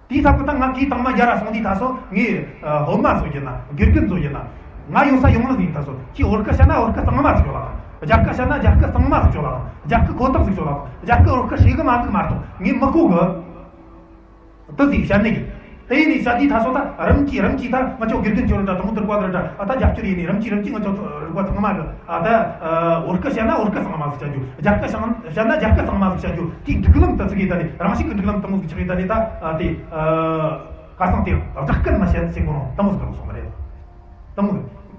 དེའི་ཐབས་ཀྱི་ད་ང་གིས་དང་མ་རྒྱ་ར་སོང་དུས་ད་སོ་ངས་སློབ་མ་ཚོ་ཡིན་ན་དགེ་རྒན་ཚོ་ཡིན་ན། ང་ཡོད་ས་ཡོང་ལ་ཟིན་ད་སོ་ཁྱི་བོད་སྐད་བཤད་ན་བོད་སྐད་གཙང་མ་ཟིག་ཤོད་ལ་དང་། རྒྱ་སྐད་བཤད་ན་རྒྱ་སྐད་གཙང་མ་ཟིག་ཤོད་ལ་དང་། རྒྱ་སྐད་གོ་ཐག་ཟིག་ཤོད་ལ་དང་། རྒྱ་སྐད་བོད་སྐད་ཧྲིལ་གི་མ་འདུག་མ་གཏོགས་ངས་མི་གོ་གི། དེ་ཟིག་བཤད་ནི་གི། དེ་ཡིན་ནས་བཤད་དུས་ད་སོ་ད་རིམ་གྱིས་རིམ་གྱིས་ད་ང་ཚོ་དགེ་རྒན་ཚོ་ར་ད་དང་དུར་བ་ར་ད་ཨ་ད་རྒྱབ་སྐྱོར་ཡིན་ནས་རིམ་གྱིས་རིམ་གྱིས་ང་ཚོ་རིག་པ་ཚང་མ་གི། ཨ་ད་བོད་སྐད་བཤད་ན་བོད་སྐད་གཙང་མ་ཟིག་བཤད་རྒྱུ། རྒྱ་སྐད་བཤད་ན་རྒྱ་སྐད་གཙང་མ་ཟིག་བཤད་རྒྱུ། དེའི་སྒྲིག་ལམ་དེ་ཚིག་གི་ད་ནི་རང་ཤུགས་ཀྱི་སྒྲིག་ལམ་དེ་མོ་ཟིག་ཆགས་ཡོད། ད་ནི་ད་དེ་ཁ་སང་དེ་བདག་སྐད་མ་བཤད་ཟེར་གོ་ནོ་དེ་མོ་ཟིག་གི་སོང་བ་རེད། དེ་མོ་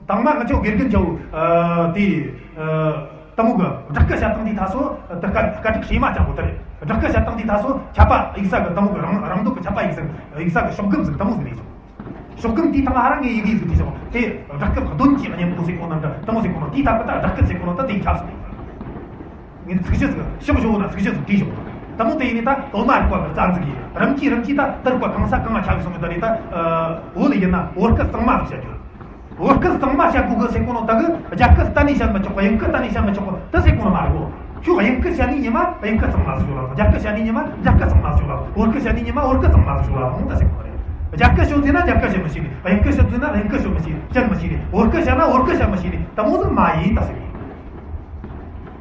དང་མ་ང་ཚོ་དགེ་རྒན་ཚོ་དེ་དེ་མོ་གི་བདག་སྐད་བཤད་སྟངས་དེ་ད་སོ་ད་སྐད་སྐད་སྒྲིག་ཧྲིལ་མ་ཅན་པོ་དེ་རེད། བདག་སྐད་བཤད་སྟངས་དེ་ད་སོ་ཁྱབ་པ་ཡིག་ས་གི་དེ་མོ་གི་རང་རང་འདོད་གི་ཁྱབ་པ་ཡིག་ས་ཡིག་ས་གི་ཤོག་སྒམ་ཟིག་དེ་མོ་ཟིག་རེད། ཤོག་སྒམ་དེའི་ཐང་ཧ་ར་ངས་ཡི་གེ་ཟིག་བྲིས་སོང་། དེ་བདག་སྐད་གདོན་གྱི་གཉེན་པོ་ཟེར་གོ་ནམ་འདྲ་དེ་མོ་ཟེར་གོ་ནོ། དེའི་ཐད་ཀ་ད་བདག་སྐད་ཟེར་གོ་ནོ་ད་དེ་ཁྱབ་སོང་། ངས་ཚིག་གཞི་ཟིག་ཤོག་བཞོ་ན་ཚིག་གཞི་ཟིག་བྲིས་ཤོག་དེ་མོ་དེ་ཡིན་ནི་ད་སློབ་མ་རིག་པ་གི་རྩ་འཛུགས་ཡིན། རིམ་གྱིས་རིམ་གྱིས་ད་དར་བ་གང་ས་གང་ང་ཁྱབ་སོང་། ད་ནི་ད་བོད་ལ་ཡིན་ན་བོད་སྐད་གཙང་མ་ཟིག་བཤད་རྒྱུ། བོད་སྐད་གཙང་མ་བཤད་དགོས་གི་ཟེར་གོ་ནོ་ད་གི་རྒྱ་སྐད་གཏན་ནས་བཤད་མི་ཆོག་གི། དབྱིན་སྐད་གཏན་ནས་བཤད་མི་ཆོག་གི་ད་ཟེར་གོ་ནོ་མ་རེད་གོ། ཁྱོད་དབྱིན་སྐད་བཤད་ནི་ཉི་མ་དབྱིན་སྐད་གཙང་མ་ཟིག་ཤོད་ལ། རྒྱ་སྐད་བཤད་ནི་ཉི་མ་རྒྱ་སྐད་གཙང་མ་ཟིག་ཤོད་ལ། བོད་སྐད་བཤད་ནི་ཉི་མ་བོད་སྐད་གཙང་མ་ཟིག་ཤོད་ལ། འོང་ད་ཟེར་གོ་རེད། རྒྱ་སྐད་ཤོད་ཟེར་ན་རྒྱ་སྐད་བཤད་མི་ཤེས་ནི། དབྱིན་སྐད་ཤོད་ཟེར་ན་དབྱིན་སྐད་ཤོད་མི་ཤེས། བཤད་མི་ཤེས་ནི། བོད་སྐད་བཤད་ན་བོད་སྐད་བཤད་མི་ཤེས་ནི་དེ་མོ་ཟིག་མ་ཡིན་ད་ཟེར་གི།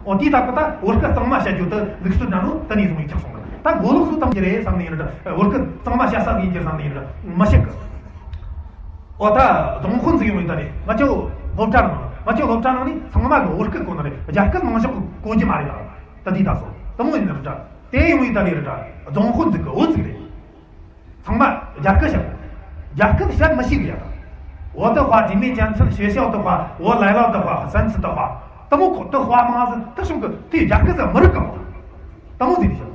འོ་དེའི་ཐད་ཀ་ད་བོད་སྐད་གཙང་མ་བཤད་རྒྱུ་དེ་ལུགས་སྲོལ་འདྲ་ནོ་དེ་ནས་བཟུང་ཡིག་ཆགས་སོང་། ད་མགོ་ལོག་སུ་ཐམས་ཅད་རེད་བསམ་ནི་ཡིན་ར། བོད་སྐད་གཙང་མ་བཤད་ས་ཟིག་ཡིན་གྱི་བསམ་ནི་ཡིན་ར། མི་ཤེས་གི། འོ་ད་རྫོང་དཔོན་ཟིག་ཡོང་ཡོད་ད་རེད། ང་ཚོ་སློབ་གྲྭ་ནང་ང་ཚོ་སློབ་གྲྭ་ནང་ནི་ཚང་མ་གི་བོད་སྐད་གོ་ནི་རེད། རྒྱ་སྐད་མང་ཤོས་གི་གོ་རྒྱུ་མ་རེད་ད། ད་དེ་ད་སོ་དེ་མོ་ཡིན་ནི་རེད་ད། དེ་ཡོང་ཡོད་ད་རེད་ར། རྫོང་དཔོན་ཟིག་གི་བོད་ཟིག་རེད། ཚང་མ་རྒྱ་སྐད་བཤད་གོ། རྒྱ་སྐད་བཤད་མི་ཤེས་གི་ཡ་ད། 我的话里面讲成学校的话，我来了的话，三次的话，དེ་མོ་ཁོ་དེ་话མང་ཟིག་ད་སོང་གི་དེ་རྒྱ་སྐད་ཟིག་མི་རིག་གི་མོ། དེ་མོ་ཟིག་རེད་ཤག་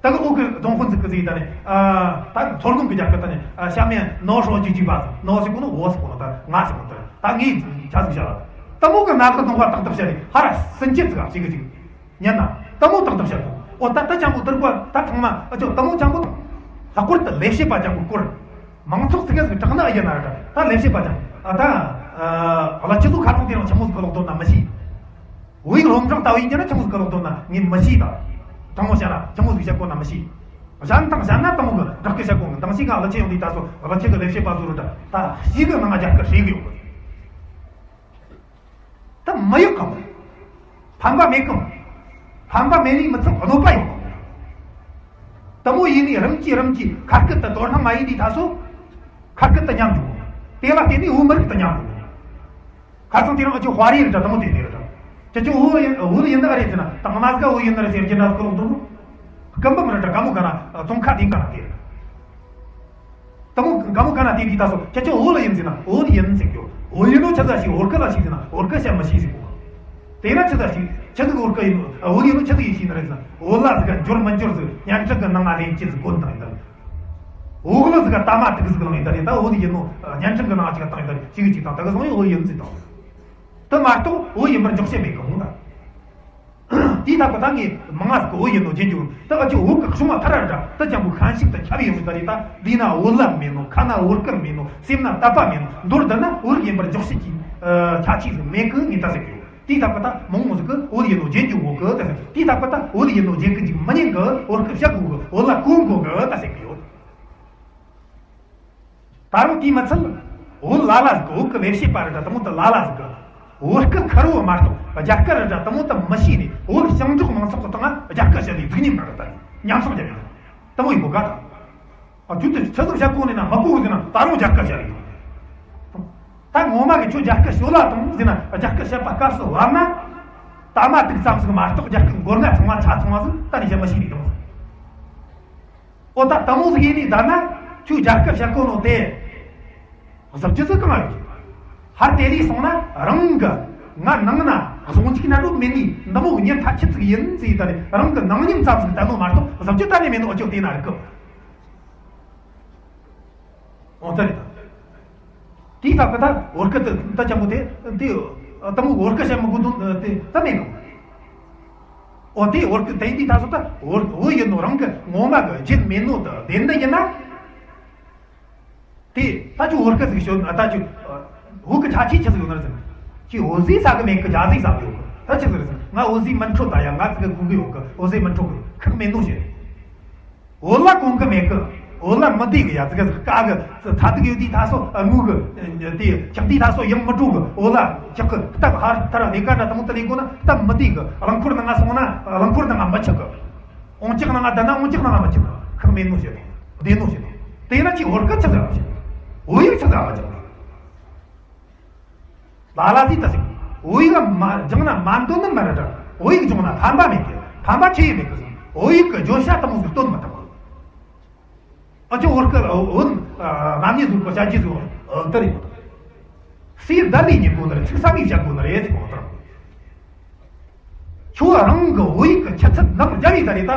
ད་གི་འོ་གི་རྫོང་དཔོན་ཟིག་གི་ཟིག་ད་ནི། ཨ། ད་མཚོ་སྒང་གི་རྒྱ་སྐད་ད་ནི། ཨ། 下面 ནོ་ཧྲོ་ཅི་ཅི་པ་ཟིག་ནོ་ཟེར་གོ་ནོ་འོ་ཟེར་གོ་ནོ་ད་ང་ཟེར་གོ་ནོ་ད་ད་ངས་ཆ་ཟིག་བཤད་ལ། དེ་མོ་གི་ནག་གི་སྡོང་པ་ཏག་ཏག་བཤད་ནི་ཧ་ར་སུན་ཅི་ཟིག་ག་ཅིག་གི་ཅིག་ཉན་ན་དེ་མོ་ཏག་ཏག་བཤད་གོ། འོ་ད་ད་ཅང་པོ་དུར་གོ་ད་ཚང་མ་ཨ་ཅོ་དེ་མོ་ཅང་པོ་ལྷག་པར་དུ་ལས་བྱེད་པ་ཅང་པོ་སྐོར། མང་ཚོགས་ཚིག་ཟིག་དྲག་ན་ཨ་ཡ་ན་ར་ད་ལས་བྱེད་པ་ཅང་ཨ་ད་ཨ་ལ་ཁྱེད་ཚོ་ཁ་ཚང་དེ་རིང་ཆི་མོ་ཟིག་གི་ལོག་དོན་ན་མི་ཤེས། བོད་ཡིག་སློབ་འབྲིང་ལྟ་བུ་ཡིན་རྒྱུ་ན་ཆི་མོ་ཟིག་གི་ལོག་དོན་ན་ངས་མི་ཤེས་ད། དྲང་མོ་བཤད་ན་ཆི་མོ་ཟིག་བཤད་གོ་ན་མི་ཤེས། གཞན་དང་གཞན་ན་དེ་མོ་གི་བདག་གི་བཤད་གོ་ནི་དང་ཞིག་ག་ལ་ཁྱེད་ཡོང་དུས་ད་སོ་ལ་ཁྱེད་གི་ལས་བྱེད་པ་ཚོ་རུ་ད་ད་ཞིག་གི་ནང་རྒྱ་སྐད་ཧྲིལ་གི་ཡོང་གི། ད་མི་ཡག་གམ། ཕན་པ་མེད་གམ། ཕན་པ་མེད་ནི་མི་ཚོགས་གནོད་པ་ཡོང་གམ། དེ་མོ་ཡིན་ནི་རིམ་གྱིས་རིམ་གྱིས་ཁ་སྐད་དུ་དོ་སྣང་མ་ཡིན་དུས་ད་སོ། ཁ་སྐད་དུ་ཉམས་འགྲོ། དེ་ལ་བརྟེན་ནས་བོད་མི་རིགས་དུ་ཉམས་འགྲོ། ཁ་སང་དེ་རིང་ཨ་ཅོ་དཔའ་རིས་རེད་དྲ་དེ་མོ་དེ་དེ་རེད་དྲ། ཁྱེད་ཚོ་བོད་ཡིན་བོད་ཡིན་ནི་ཨ་རེད་ཟེར་ན་དང་མ་ཟིག་བོད་ཡིན་ནི་རེད་ཟེར་གྱི་འདྲ་ཁོ་རང་འདུག་སྐུ་འབུམ་རེད་དྲ་ག་མོ་ག་ན་ཙོང་ཁ་དེ་ག་ན་དེ་རེད། དེ་མོ་ག་མོ་ག་ན་དེ་དེ་ད་སོ་ཁྱེད་ཚོ་བོད་ཡིན་ཟེར་ན་བོད་ཡིན་ཟེར་གྱི་བོད་ཡིན་ནོ་ཆི་ཟིག་ཞིག་བོད་སྐད་ལ་ཞིག་ཟེར་ན་བོད་སྐད་བཤད་མི་ཤེས་ཟེར་གོ། དེ་ན་ཆི་ཟིག་ཞིག་ཆི་ཟིག་བོད་སྐད་ཡིན་ནོ་བོད་ཡིན་ནོ་ཆི་ཟིག་ཡིན་ཤེས་ནི་རེད་ཟེར་ན་བོད་ལྭ་ཟིག་ག་འབྱོར་མི་འབྱོར་ཟིག་བརྙན་འཕྲིན་གི་ནང་ང་ལེན་ཅི་ཟིག་གོན་དང་ཡིན་ད། འོག་ལ་ཟིག་ག་ལྟ་མ་ཐུག་ཟིག་ལང་ཡིན་ད་རེད། ད་བོད་ཡིན་ནོ་བརྙན་འཕྲིན་གི་ནང་ཅིག་བཏང་ཡིན་ད་རེད། ཅིག་ཅིག་བཏང་ད་ག་སོང་ཡོད་བོད་ཡིན་ཟིག་བཏང་། དེ་མ་གཏོགས་བོད་ཡིན་པར་འཇོག་བྱེད་མེད་གི་འོང་ད། དེའི་ཐད་ཀ་ད་ངས་མང་ང་ཟིག་གི་བོད་ཡིན་ནོ་རྗེས་འཇུག་ད་ཨ་ཅེ་བོད་གི་གཞུང་ང་ཐར་ར་འདྲ་ད་ཅང་པོ་ཤན་ཤུགས་དང་ཁྱབ་ཡོང་ད་རེད། ད་འདི་ན་བོད་ལྭ་མེད་ནོ་ཁ་ན་བོད་སྐད་མེད་ནོ་སེམས་ན་དད་པ་མེད་ནོ་མདོར་བསྡུ་ན་བོད་ཡིན་པར་འཇོག་བྱེད་ཀྱི་ཁྱད་ཆོས་ཟིག་མེད་གི་ངས་ད་ཟེར་གི་ཡོད། དེའི་ཐད་ཀ་ད་མང་མོ་ཟིག་གི་བོད་ཡིན་ནོ་རྗེས་འཇུག་བོད་གི་ད་ཟེར། དེའི་ཐད་ཀ་ད་བོད་ཡིན་ནོ་རྗེས་ཀྱི་འཇུག་མི་ཉན་གི། བོད་སྐད་བཤད་དགོས་གི། བོད་ལྭ་གོན་དགོས་གི་ད་ཟེར་གི་ཡོད། ད་རུང་དེས་མི་ཚད། བོད་ལྭ་ལ་ཟིག་གི་བོད་གི་ལས་བྱེད་པ་རེད་ད་དེ་མོ་ད་ལྭ་ལ་ཟིག་གི་བོད་སྐད་ཁེར་བོ་མ་གཏོགས་རྒྱ་སྐད་རེད་ད་དེ་མོ་ད་མི་ཤེས་ནས་བོད་ཞིང་འབྲོག་མང་ཚོགས་གི་སྟེང་ང་རྒྱ་སྐད་བཤད་ལས་རྫིག་ཉམས་ར་ད་ཉམས་སོང་རྒྱབ་ཡོད། དེ་མོ་ཡིན་གོ་ག་ད། ཨ་ཁྱོད་དེ་ཆི་ཟིག་བཤད་གོ་ནས་ན་མ་གོ་གི་ཟེར་ན་ད་རུང་རྒྱ་སྐད་བཤད་ལས། ད་ངོ་མ་གི་ཁྱོད་རྒྱ་སྐད་ཤོད་ལ་དང་ཟེར་ན་རྒྱ་སྐད་བཤད་པ་སྐབས་སུ་བབ་ན། ད་མ་ཏིག་ཙམ་ཟིག་མ་གཏོགས་རྒྱ་སྐད་མགོ་རྔ་ཚང་མ་ཆ་ཚང་མ་ཟིག་ད་ནས་བཤད་མི་ཤེས་ནས་དང་། ཨོ་ད་དེ་མོ་ཟིག་ཡིན་ནི་ད་ན་ཁྱོད་རྒྱ་སྐད་བཤད་གོ་ནོ་དེ། གཟབ་རྒྱུ་ཟིག་གང་ཡོད། ཧར་དེ་ལས་སོང་ན་རང་གི་ང་ནང་ན་བཟང་ཅིག་ན་འགྲོ་མེད་ནི་འདི་མོ་གི་ཉེན་ཐག་ཆི་ཟིག་ཡིན་ཟིག་ད་ནི་རང་གི་ནང་ཉིན་ཙམ་ཟིག་ད་ནོ་མ་གཏོགས་གཟབ་རྒྱུ་ད་ནས་མེད་ནོ་ཨོ་ཅོ་དེ་ན་རིག་གི། འོ་ད་རེད་ད། དེའི་སྟབས་ཀྱིས་ད་བོད་སྐད་དེ་ད་ཅང་པོ་དེ་དེ་ལྟ་མོ་བོད་སྐད་བཤད་མི་དགོས་དོན་དེ་ད་མེད་ནོ། འོ་དེ་བོད་སྐད་དེ་འདི་ད་སོ་ད་བོད་བོད་ཡིན་ནོ་རང་གི་ངོ་མ་གི་རྒྱུད་མེད་ནོ་ད་བདེན་ད་ཡིན་ན། དེ་ད་ཅིག་བོད་སྐད་ཟིག་ཤོད་ད་ཅིག་བོད་ཀྱི་ཆ་ཆེ་ཆི་ཟིག་ཡོད་ན་རེད་ཟེར། ཅིག་འོད་ཟེར་ཟ་གི་མེད་གི་རྒྱ་ཟིག་ཟ་གི་ཡོད་གི་ད་ཆི་ཟིག་རེད་ཟེར། ང་འོད་ཟེར་མི་འཕྲོད་ད་ཡ། ང་ཙི་གི་གོ་གི་ཡོད་གི་འོད་ཟེར་མི་འཕྲོད་གི་ཁག་མེད་ནོ་ཞེས། འོ་ལ་གོང་གི་མེད་གི་འོ་ལ་མི་བདེ་གི་ཡ། ཙི་ག་ཀ་གི་ཚ་དུག་ཡོད་དུས་ད་སོ་དངུལ་གི་དེ་ཆག་དུས་ད་སོ་ཡང་མི་འགྲོ་གི་འོ་ལ་ཆག་གི་སྟབས་ཧར་ཐར་ལས་ཀ་འདྲ་དང་དུ་ལས་དགོས་ན་སྟབས་མི་བདེ་གི་རླངས་འཁོར་ནང་ང་སོང་ན་རླངས་འཁོར་ནང་ང་མི་ཆག་གི་འོང་ལྕགས་ནང་ང་བསྡད་ན་འོང་ལྕགས་ནང་ང་མི་ཆག་གི་ཁག་མེད་ནོ་ཞེས་དང་བདེ་ནོ་ཞེས་དང་དེ་ན་ཅིག་བོད་སྐད་ཆི་ཟེར་བ་ཞིག་འོ་ཡིག་ཆི་ཟེར་བ་ཅིག་ལ་ལ་ཟིག་ད་ཟིག་བོད་ཡིག་མ་སྦྱངས་ན་མ་འདོན་ནི་མ་རེད་དྲ། བོད་ཡིག་སྦྱངས་ན་ཕན་པ་མེད་གི་ཕན་པ་ཆེ་ཡི་མེད་གི་ཟིག་བོད་ཡིག་གི་བརྗོད་བྱ་དེ་མོ་ཟིག་སྟོན་མི་ཐུབ་གི་ཨ་ཅོ་བོད་སྐད་བོད་རྣམ་དབྱེ་ཟུར་གོ་བྱ་རྒྱུ་ཟིག་ཨ་ད་རེད་གོ་ད། སུས་བདག་ལས་ཉེ་གོ་ནི་རེད་ཚིག་བསམ་ཡིག་བྱ་དགོས་ནི་རེད་ཟིག་གོ་ད། ཁྱོད་རང་གི་བོད་ཡིག་གི་ཆུ་ཚད་ནམ་རྒྱབ་ཡིན་ད་རེད་ད།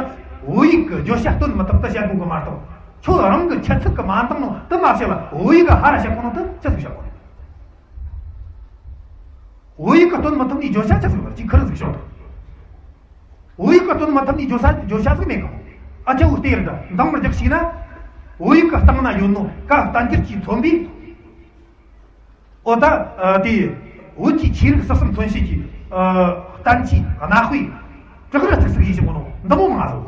བོད་ཡིག་གི་བརྗོད་བྱ་སྟོན་མི་ཐུབ་ད་བཤད་དགོས་གི་མ་གཏོགས། ཁྱོད་རང་གི་ཆུ་ཚད་གི་མ་འདང་ནོ་དེ་མ་བཤད་ལ་བོད་ཡིག་གི་ཧ་ར་བཤད་གོ་ནོ་དེ་ཆི་ཟིག་བཤད་གོ་ནོ། བོད་ཡིག་གི་སྟོན་མི་ཐུབ་ནི་བརྗོད་བྱ་ཆི་ཟིག་ལ་ཅིག་ཁུར་ཟིག་ཤོག་བོད་ཡིག་གི་སྟོན་མི་ཐུབ་ནི་བརྗོད་བྱ་བརྗོད་བྱ་ཟིག་མེད་གི་ཨ་ཅག་བོ་ལྟོས་རེད་ད་འདང་མི་རྒྱག་ཤེས་ན། བོད་ཡིག་གི་སྟེང་ན་ཡོད་ནོ་ཀ་བསྟན་འགྱུར་གྱིས་མཚོན་པའི། ཨོ་ད། ཨ། དེ། བོད་ཀྱི་ཆོས་རིག་གསར་གསུམ་མཚོན་བྱེད་ཀྱི། ཨ། བསྟན་བཅོས་གནའ་དཔེ། བྲག་རི་གཙུག་གཟིག་ཡིན་ཞིང་ངོ་ནོ་འདི་མོ་མང་ང་ཟིག་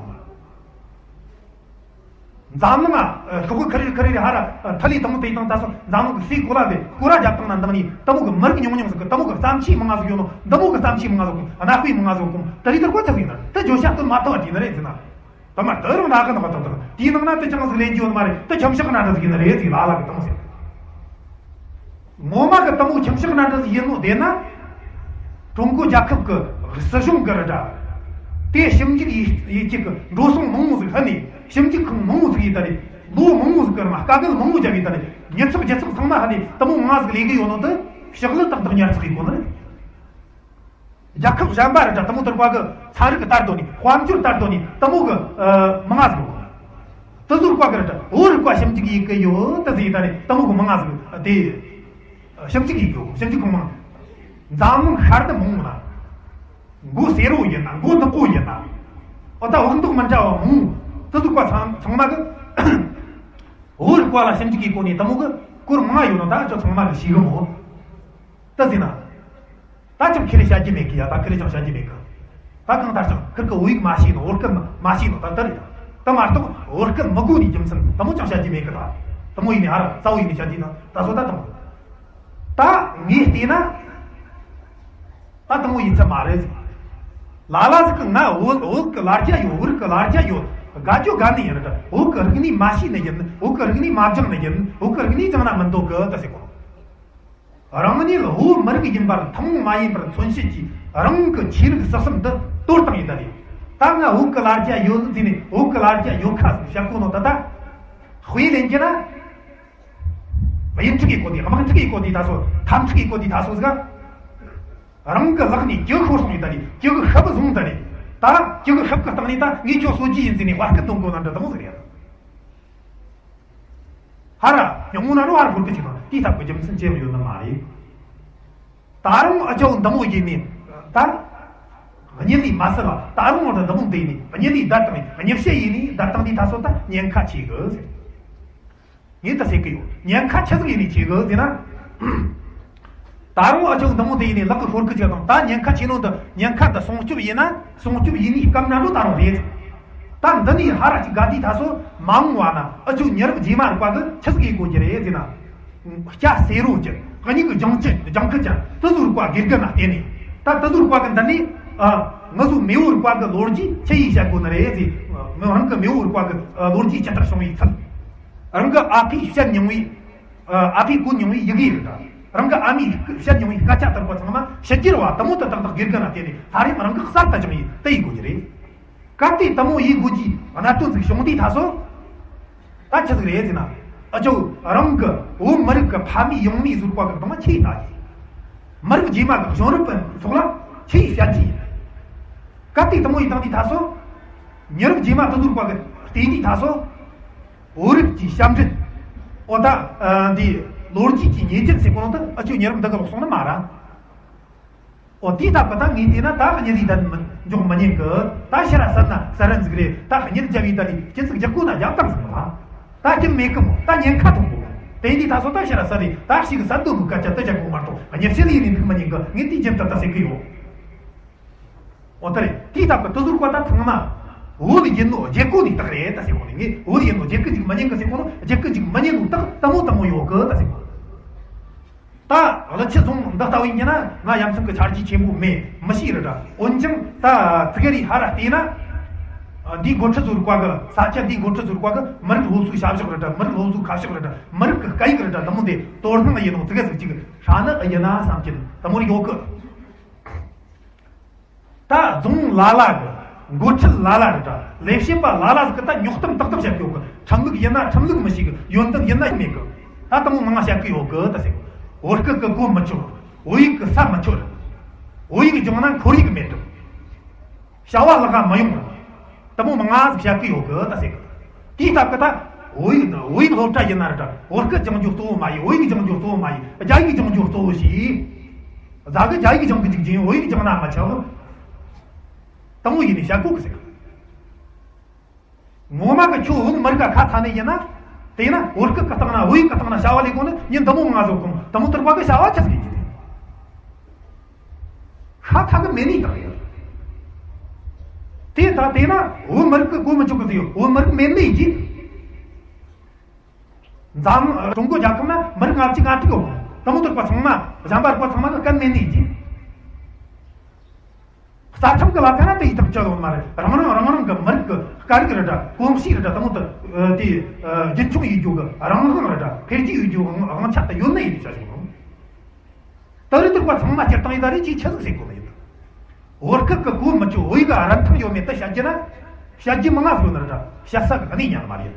འཛམ་གླིང་ང་ཤོག་གུ་ཁ་རིར་ཁ་རིར་ཧ་ར་ཐ་ལི་དང་དེ་དང་ད་སོ་འཛམ་གླིང་གི་སའི་གོ་ལ་དེ་སྐོར་ར་རྒྱབ་སྟངས་ན་འདང་ནི་དེ་མོ་གི་མི་རིགས་ཉུང་ཉུང་ཟིག་གི་དེ་མོ་གི་བརྩམས་ཆོས་མང་ང་ཟིག་ཡོད་ནོ་འདི་མོ་གི་བརྩམས་ཆོས་མང་ང་ཟིག་གོ་གནའ་དཔེ་མང་ང་ཟིག་གོ་དེ་རིགས་དེར་གོ་ཆག་ཟིག་ན་དེ་བརྗོད་བྱ་སྟོན་མ་ཐུབ་པ་དེ་ནི་རེད་ཟེར་ན། དེ་མ་དེ་རང་ད་གི་ནག་ཐོག་ཐོག་དེའི་ནང་ན་དེ་ཅང་ཟིག་ལེན་རྒྱུ་ཡོད་མ་རེད། དེ་ཁྱིམ་ཤག་ན་འདྲ་ཟིག་ཡིན་ནི་རེད་ཟིག་ལ་ལ་གི་དེ་མོ་ཟེར། ངོ་མ་གི་དེ་མོ་ཁྱིམ་ཤག་ན་འདྲ་ཟིག་ཡིན་ནོ་དེ་ན། ཀྲུང་གོ་རྒྱལ་ཁབ་གི་སྲིད་གཞུང་གི་རེད་འདྲ། དེ་ཞིབ་འཇུག་ཡེ་ཡེ་གི་འགྲོ་སོང་མང་བོ་ཟིག་ཧ་ནས་ཞིབ་འཇུག་ཁང་མང་བོ་ཟིག་ཡིན་ད་རེད། ལོ་མང་བོ་ཟིག་གི་རིང་དཀའ་གལ་མང་བོ་བརྒྱབ་ཡིན་ད་རེད། ཉིན་ཚགས་རྒྱུ་ཚགས་ཚང་མ་ཧ་ནས་དེ་མོ་ང་ཟིག་ལས་གི་ཡོད་ནོ་དེ་ཕྱག་ལས་ཏག་ཏག་ཉར་ཚགས་ཡིན་གོ་ནི་རེད། རྒྱལ་ཁབ་གཞན་པ་རེད་ད་དེ་མོ་དེར་བཀའ་གི་ཚན་རིག་གི་ལྟར་དོ་ནི་དཔལ་འབྱོར་ལྟར་དོ་ནི་དེ་མོ་གི་མི་ང་ཟིག་ཡོད། དེ་ཚོར་བཀའ་གི་རེད་ད་བོད་རིག་པ་ཞིབ་འཇུག་ཡེ་གི་ཡོད་ད་ཟིག་ད་ནི་དེ་མོ་གི་མི་ང་ཟིག་དེ་ཞིབ་འཇུག་ཡེ་གི་ཡོད། ཞིབ་འཇུག་ཁང་མང་འཛམ་གླིང་ཤར་ཏུ་མང་ན་མགོ་སེར་རོ་ཡིན་ན་མགོ་ནག་པོ་ཡིན་ན་ཨོ་ད་འོག་མདོག་མི་འདྲ་བ་མང་དེ་ཚོར་བཀའ་ཚང་ཚང་མ་གི་བོད་རིག་པ་ལ་ཞིབ་འཇུག་གི་སྒོ་ནས་དེ་མོ་གི་སྐོར་མང་ཡོད་ན་ད་ཁྱོད་ཚང་མ་གི་ཤེས་གི་མོ། ད་ཟེར་ན། ད་ཅང་ཁེ་རེ་བྱ་རྒྱུ་མེད་གི་ཡ། ད་ཁེ་རེ་ཅང་བྱ་རྒྱུ་མེད་གི་ད་གང་ལྟར་ཅང་ཁིར་གི་བོད་ཡིག་མ་ཤེས་ནོ་བོད་སྐད་མ་ཤེས་ནོ་ད་ལྟ་རེད། ད་མ་གཏོགས་བོད་སྐད་མི་གོ་ནི་རྒྱུ་མཚན་དེ་མོ་ཅང་བྱ་རྒྱུ་མེད་གི་ད། དེ་མོ་ཡིན་ནི་ཧ་ར་གཙོ་བོ་ཡིན་ནི་བྱ་རྒྱུ་ན་ད་སོ་ད་དེ་མོ། ད་ངས་བལྟས་ན། ད་དེ་མོ་ཡིན་ཚད་མ་རེད་ཟིག་ལ་ལ་ཟིག་གི་ང་བོད་བོད་གི་ལ་རྒྱ་ཡོད། བོད་གི་ལ་རྒྱ་ཡོད། དགའ་རྒྱུ་དགའ་ནི་ཡིན་ར། བོད་གི་རིག་གནས་མ་ཤེས་ནི་ཡིན། བོད་གི་རིག་གནས་མ་སྦྱངས་ནི་ཡིན། བོད་གི་རིག་གནས་སྦྱངས་ན་མི་འདོད་གི་ད་ཟེར་གོ། རང་ཉིད་བོད་མི་རིགས་ཡིན་པར་ཐུན་མོང་མ་ཡིན་པར་མཚོན་བྱེད་ཀྱིས་རང་གི་ཆོས་རིག་གསར་གསུམ་འདི་དོར་བཏང་ཡིན་ད་ནི། ད་ང་བོད་གི་ལ་རྒྱ་ཡོད་ཟེར་ནས་བོད་གི་ལ་རྒྱ་ཡོད་ཁ་ཟིག་བཤད་གོ་ནོ་ད་ད། དཔེ་ལེན་རྒྱུ་ན། དབྱིན་ཕྲུག་གི་གོ་དེ་དམག་འཁྲུག་གི་གོ་དེ་ད་སོ་འཐབ་འཁྲུག་གི་གོ་དེ་ད་སོ་ཟིག་རང་གི་ལག་ནས་གྱི་ཤོར་སོང་ཡིན་ད་ནི་གྱི་ཤབ་བཟུང་ད་ནི། ད་གྱི་ཤབ་གི་སྟེང་ནས་ད་ངས་ཁྱོད་གསོད་རྒྱུ་ཡིན་ཟེར་ནས་བར་སྐད་གཏོང་དགོས་ན་འདྲ་དེ་མོ་ཟིག་རེད། ཧ་ར་ཡང་ངོ་ན་རོ་ཧ་ར་ཧོར་གི་ཅིག་དང་དེའི་ཐབས་ཀྱི་རྒྱུ་མཚན་ཅི་ཡང་ཡོད་ནི་མ་རེད། ད་རུང་ཨ་ཅོ་འདི་མོ་ཡིན་ནི་ད། གཉིད་ལས་མ་སད་ལ་ད་རུང་འདི་མོ་འདི་ནི་གཉིད་ལས་བསྡད་དང་གཉིད་བཤད་ཡིན་ནི་བསྡད་དང་དེ་ད་སོ་ད་ཉེན་ཁ་ཆེ་གི་ཟེར། ངས་ད་ཟེར་གི་ཡོད། ཉེན་ཁ་ཆི་ཟིག་ཡིན་ནི་ཆེ་གི་ཟེར་ན། ད་རུང་ཨ་ཅོ་འདི་མོ་དེ་ཡིན་ནི་ལག་གི་ཤོར་གི་ཅིག་དང་ད་ཉེན་ཁ་ཆེ་ནོ་འདི་ཉེན་ཁ་འདི་སྲུང་སྐྱོབ་ཡིན་ན་སྲུང་སྐྱོབ་ཡིན་ནི་སྐབས་ན་འགྲོ་ད་རུང་རེད། ད་འདི་ནས་ཧ་ར་ཅིག་དགའ་དུས་ད་སོ་མ་འོངས་བ་ན་ཨ་ཅོ་མྱི་རབས་རྗེས་མ་རིག་པ་གི་ཆི་ཟིག་ཡིན་དགོས་ཀྱི་རེད་ཟེར་ན། སྐྱ་སེར་རོ་ཅན་གཉིས་ཀྱི་ལྗང་ཅན་ལྗང་ཁུ་ཅན་དེ་ཚོ་རིག་པ་དགེ་རྒན་ན་བརྟེན་ནས་ད་དེ་ཚོ་རིག་པ་གི་འདི་ནས་ཨ་ང་ཚོ་མེས་པོ་རིག་པ་གི་ལོ་རྒྱུས་ཆི་ཡིས་བཤད་དགོས་ནི་རེད་ཟེར། ང་རང་གི་མེས་པོ་རིག་པ་གི་ལོ་རྒྱུས་ཇི་ལྟར་བྱུང་བའི་ཚུལ། རང་གི་ཨ་ཕས་བཤད་མྱོང་བའི། ཨ་ཕས་གོ་མྱོང་བའི་ཡི་གེ་རེད། རང་གི་ཨ་མས་བཤད་མྱོང་བའི་སྐད་ཆ་དེ་རིགས་ཚང་མ་ཕྱི་རྒྱལ་བ་དེ་མོ་དེ་དག་དག་དགེ་རྒན་ལ་བརྟེན་ནས་ཧ་རེ་མ་རང་གི་གསར་དུ་སྦྱངས་ཡིན་དེ་ཡིན་དགོས་ཀྱི་རེད། སྐབས་དེ་དེ་མོ་ཡིན་དགོས་ཀྱི་གནད་དོན་ཟིག་བྱུང་དུས་ད་སོ། ད་ཆི་ཟིག་རེད་ཟེར་ན། ཨ་ཅོ་རང་གི་བོད་མི་རིགས་ཀྱི་ཕ་མེས་ཡང་མེས་ཟུར་པ་གི་དང་ཆེ་ད་ཡིན། མི་རིགས་རྗེས་མ་གི་གཞུང་རབས་པ་སོགས་ལ་ཆི་ཡིས་བཤད་ཀྱི་ཡིན། སྐབས་དེ་དེ་མོ་ཡིན་དང་དུས་ད་སོ། མྱི་རབས་རྗེས་མ་དེ་ཟུར་པ་གི་བལྟས་དུས་ད་སོ། བོད་རིགས་ཀྱི་ཞབས་འདྲེན། ཨོ་ད། ཨ། འདི་ལོ་རྒྱུས་ཀྱི་ཉེས་ཅན་ཟེར་གོ་ནོ་ད་ཨ་ཆོས་ཉེ་རབས་འདི་ག་ལོག་སོང་ནི་མ་ར། ཨོ་དེའི་སྟབས་ཀྱིས་ད་ངས་བལྟས་ན་ད་གཉིད་ལས་ད་མི་འཇོག་མི་ཉན་གི། ད་ཕྱིར་ར་སད་ན་སད་རན་ཟིག་རེད། ད་གཉིད་རྒྱབ་ཡིན་ད་ལི་སྐྱིད་ཟིག་རྒྱག་གོ་ན་རྒྱག་དང་ཟིག་མ། ད་སྐྱིད་མེད་གི་མོ། ད་ཉེན་ཁ་ཐོན་གོ། དེ་འདི་ད་སོ་ད་ཕྱིར་ར་སད་རེད། ད་ཞིག་སད་འདོད་གི་སྐད་ཆ་དེ་བྱ་གོ་མ་གཏོགས་གཉིད་ཕྱིར་ཡིན་ནི་འདུག་མི་ཉན་གི། ངས་དེའི་རྒྱབ་ད་ད་ཟེར་གི་ཡོད། འོ་ད་རེད། དེའི་སྟབས་ཀྱིས་དེ་ཟུར་བ་ད་ཚང་མ་བོད་ཡིན་ནོ་རྒྱལ་པོ་ནི་རྟགས་རེད་ད་ཟེར་གོ་ནི། ངས་བོད་ཡིན་ནོ་རྒྱལ་ཁབ་ཅིག་མི་ཉན་གི་ཟེར་གོ་ནོ། རྒྱལ་ཁབ་ཅིག་མི་ཉན་ནོ་རྟགས་དེ་མོ་དེ་མོ་ཡོད་གི་ད་ཟེར་གོ། ད་ལ་ཆི་སོང་འདི་ལྟ་བུ་ཡིན་གྱི་ན་ང་ཡ་མཚན་གི་ཆ་རྒྱུས་ཆེན་པོ་མེད་མི་ཤེས་རེད་ད། འོན་ཀྱང་ད་ཙི་གེ་རེ་ཧ་ར་བལྟས་ན། འདིའི་འགོ་ཁྲིད་ཟུར་བ་གི་ས་ཆ་འདིའི་འགོ་ཁྲིད་ཟུར་བ་གི་མི་རིགས་སློབ་གསོའི་བྱ་གཞག་རེད་ད། མི་རིགས་སློབ་གསོའི་ཁ་ཕྱོགས་རེད་ད། མི་རིགས་གི་སྐད་ཡིག་རེད་ད། དེ་མོ་དེ་དོ་སྣང་ཡིན་ནོ་ཙི་གེ་ཟིག་ཅིག་ཧྲ་ནི་ཡིན་ན་བསམ་གྱི་དེ་མོ་རེ་ཡོད་གི། ད་རྫོང་ལ་ལ་གི་འགོ་ཁྲིད་ལ་ལ་རེད་ད། ལས་བྱེད་པ་ལ་ལ་ཟིག་གི་ད་རྙོག་གཏམ་ཏག་ཏག་བཤད་གི་ཡོད་གི། ཁྲིམས་ལུགས་ཡིན་ན་ཁྲིམས་ལུགས་མི་ཤེས་གི། ཡོན་ཏན་ཡིན་ན་མེད་གི། ད་དེ་མོ་མང་བཤད་གི་ཡོད་གི་ད་ཟེར། བོད་སྐད་གི་གོ་མི་ཆོད། བོད་ཡིག་གི་ས་མི་ཆོད། བོད་ཡིག་སྦྱོང་ན་ཁོར་ཡུག་མེད་གི། བྱ་བ་ལག་ག་མི་ཡོང་། དེ་མོ་མང་ང་ཟིག་བཤད་གི་ཡོད་གི་ད་ཟེར་གི། དེའི་སྟབས་ཀྱིས་ད་བོད་ཡིག་བོད་ཡིག་སློབ་གྲྭ་ཡིན་ན་རེད་ད། བོད་སྐད་སྦྱང་རྒྱུ་གཙོ་བོ་མ་ཡིན། བོད་ཡིག་སྦྱང་རྒྱུ་གཙོ་བོ་མ་ཡིན། རྒྱ་ཡིག་སྦྱང་རྒྱུ་གཙོ་བོ་བྱས། རྒྱ་གི་རྒྱ་ཡིག་སྦྱང་གི་འཇུག་རྒྱུ་ཡིན། བོད་ཡིག་སྦྱང་ན་མི་ཆོག་དེ་མོ་ཡིན་ནས་བཤད་གོ་གི་ཟེར་གི། ངོ་མ་གི་ཁྱོད་བོད་མི་རིགས་ཁ་ཚ་ནས་ཡིན་ན། དེས་ན་བོད་སྐད་གི་སྟེང་ན་བོད་ཡིག་གི་སྟེང་ན་བྱ་བ་ལས་གོ་ནི་ཉིན་དེ་མོ་ང་ཚོ་གོམ་དེ་མོ་དུར་པ་གི་བྱ་བ་ཆི་ཟིག་ཡིན་གྱི་རེད། ཤ་ཚ་གི་མེད་ནི་དང་ཡོད། དེ་ད་དེ་ན་བོད་མི་རིགས་ཀྱི་གོ་མི་ཆོད་གི་ཟེར་ཡོད། བོད་མི་རིགས་མེད་ནི་ཡིན་གྱི། འཛམ་ཀྲུང་གོ་རྒྱལ་ཁབ་ན་མི་རིགས་ལྔ་བཅུ་ང་དྲུག་ཡོད། དེ་མོ་དུར་པ་ཚང་མ་གཞན་པ་རིགས་པ་ཚང་མ་གི་སྐད་མེད་ནི་ཡིན་གྱི། རྩ་ཁྲིམས་ཀྱི་ལ་ཁ་ན་དེ་ཡི་ཐག་གཅོད་ཡོད་མ་རེད། རང་རང་རང་རང་གི་མི་རིགས་ཀྱི་སྐད་རིགས་རེད་ད། གོམས་གཤིས་རེད་ད། དེ་མོ་དུ་དེ་རྒྱུན་འཁྱོངས་ཡིན་རྒྱུ་གི་རང་དབང་རེད་ད། འཕེལ་རྒྱས་ཡོད་རྒྱུ་དབང་ཆ་དེ་ཡོད་ནི་ཡིན་ནས་བྱ་ཞིག་རུང་། ད་རེས་དུར་པ་ཚང་མ་སྤྱིར་བཏང་ཡིན་ད་རེས་ཅིས་ཆི་ཟིག་ཟེར་གོ་ནི་ཡིན། བོད་སྐད་ཀྱི་གོ་མི་ཆོད། བོད་ཡིག་རིན་ཐང་ཡོད་མེད་དུ་བཤད་རྒྱུ་ན། བཤད་རྒྱུ་མང་ང་ཟིག་ཡོད་ནི་རེད་ད། བཤད་ས་གི་གནས་ཉག་མ་རེད།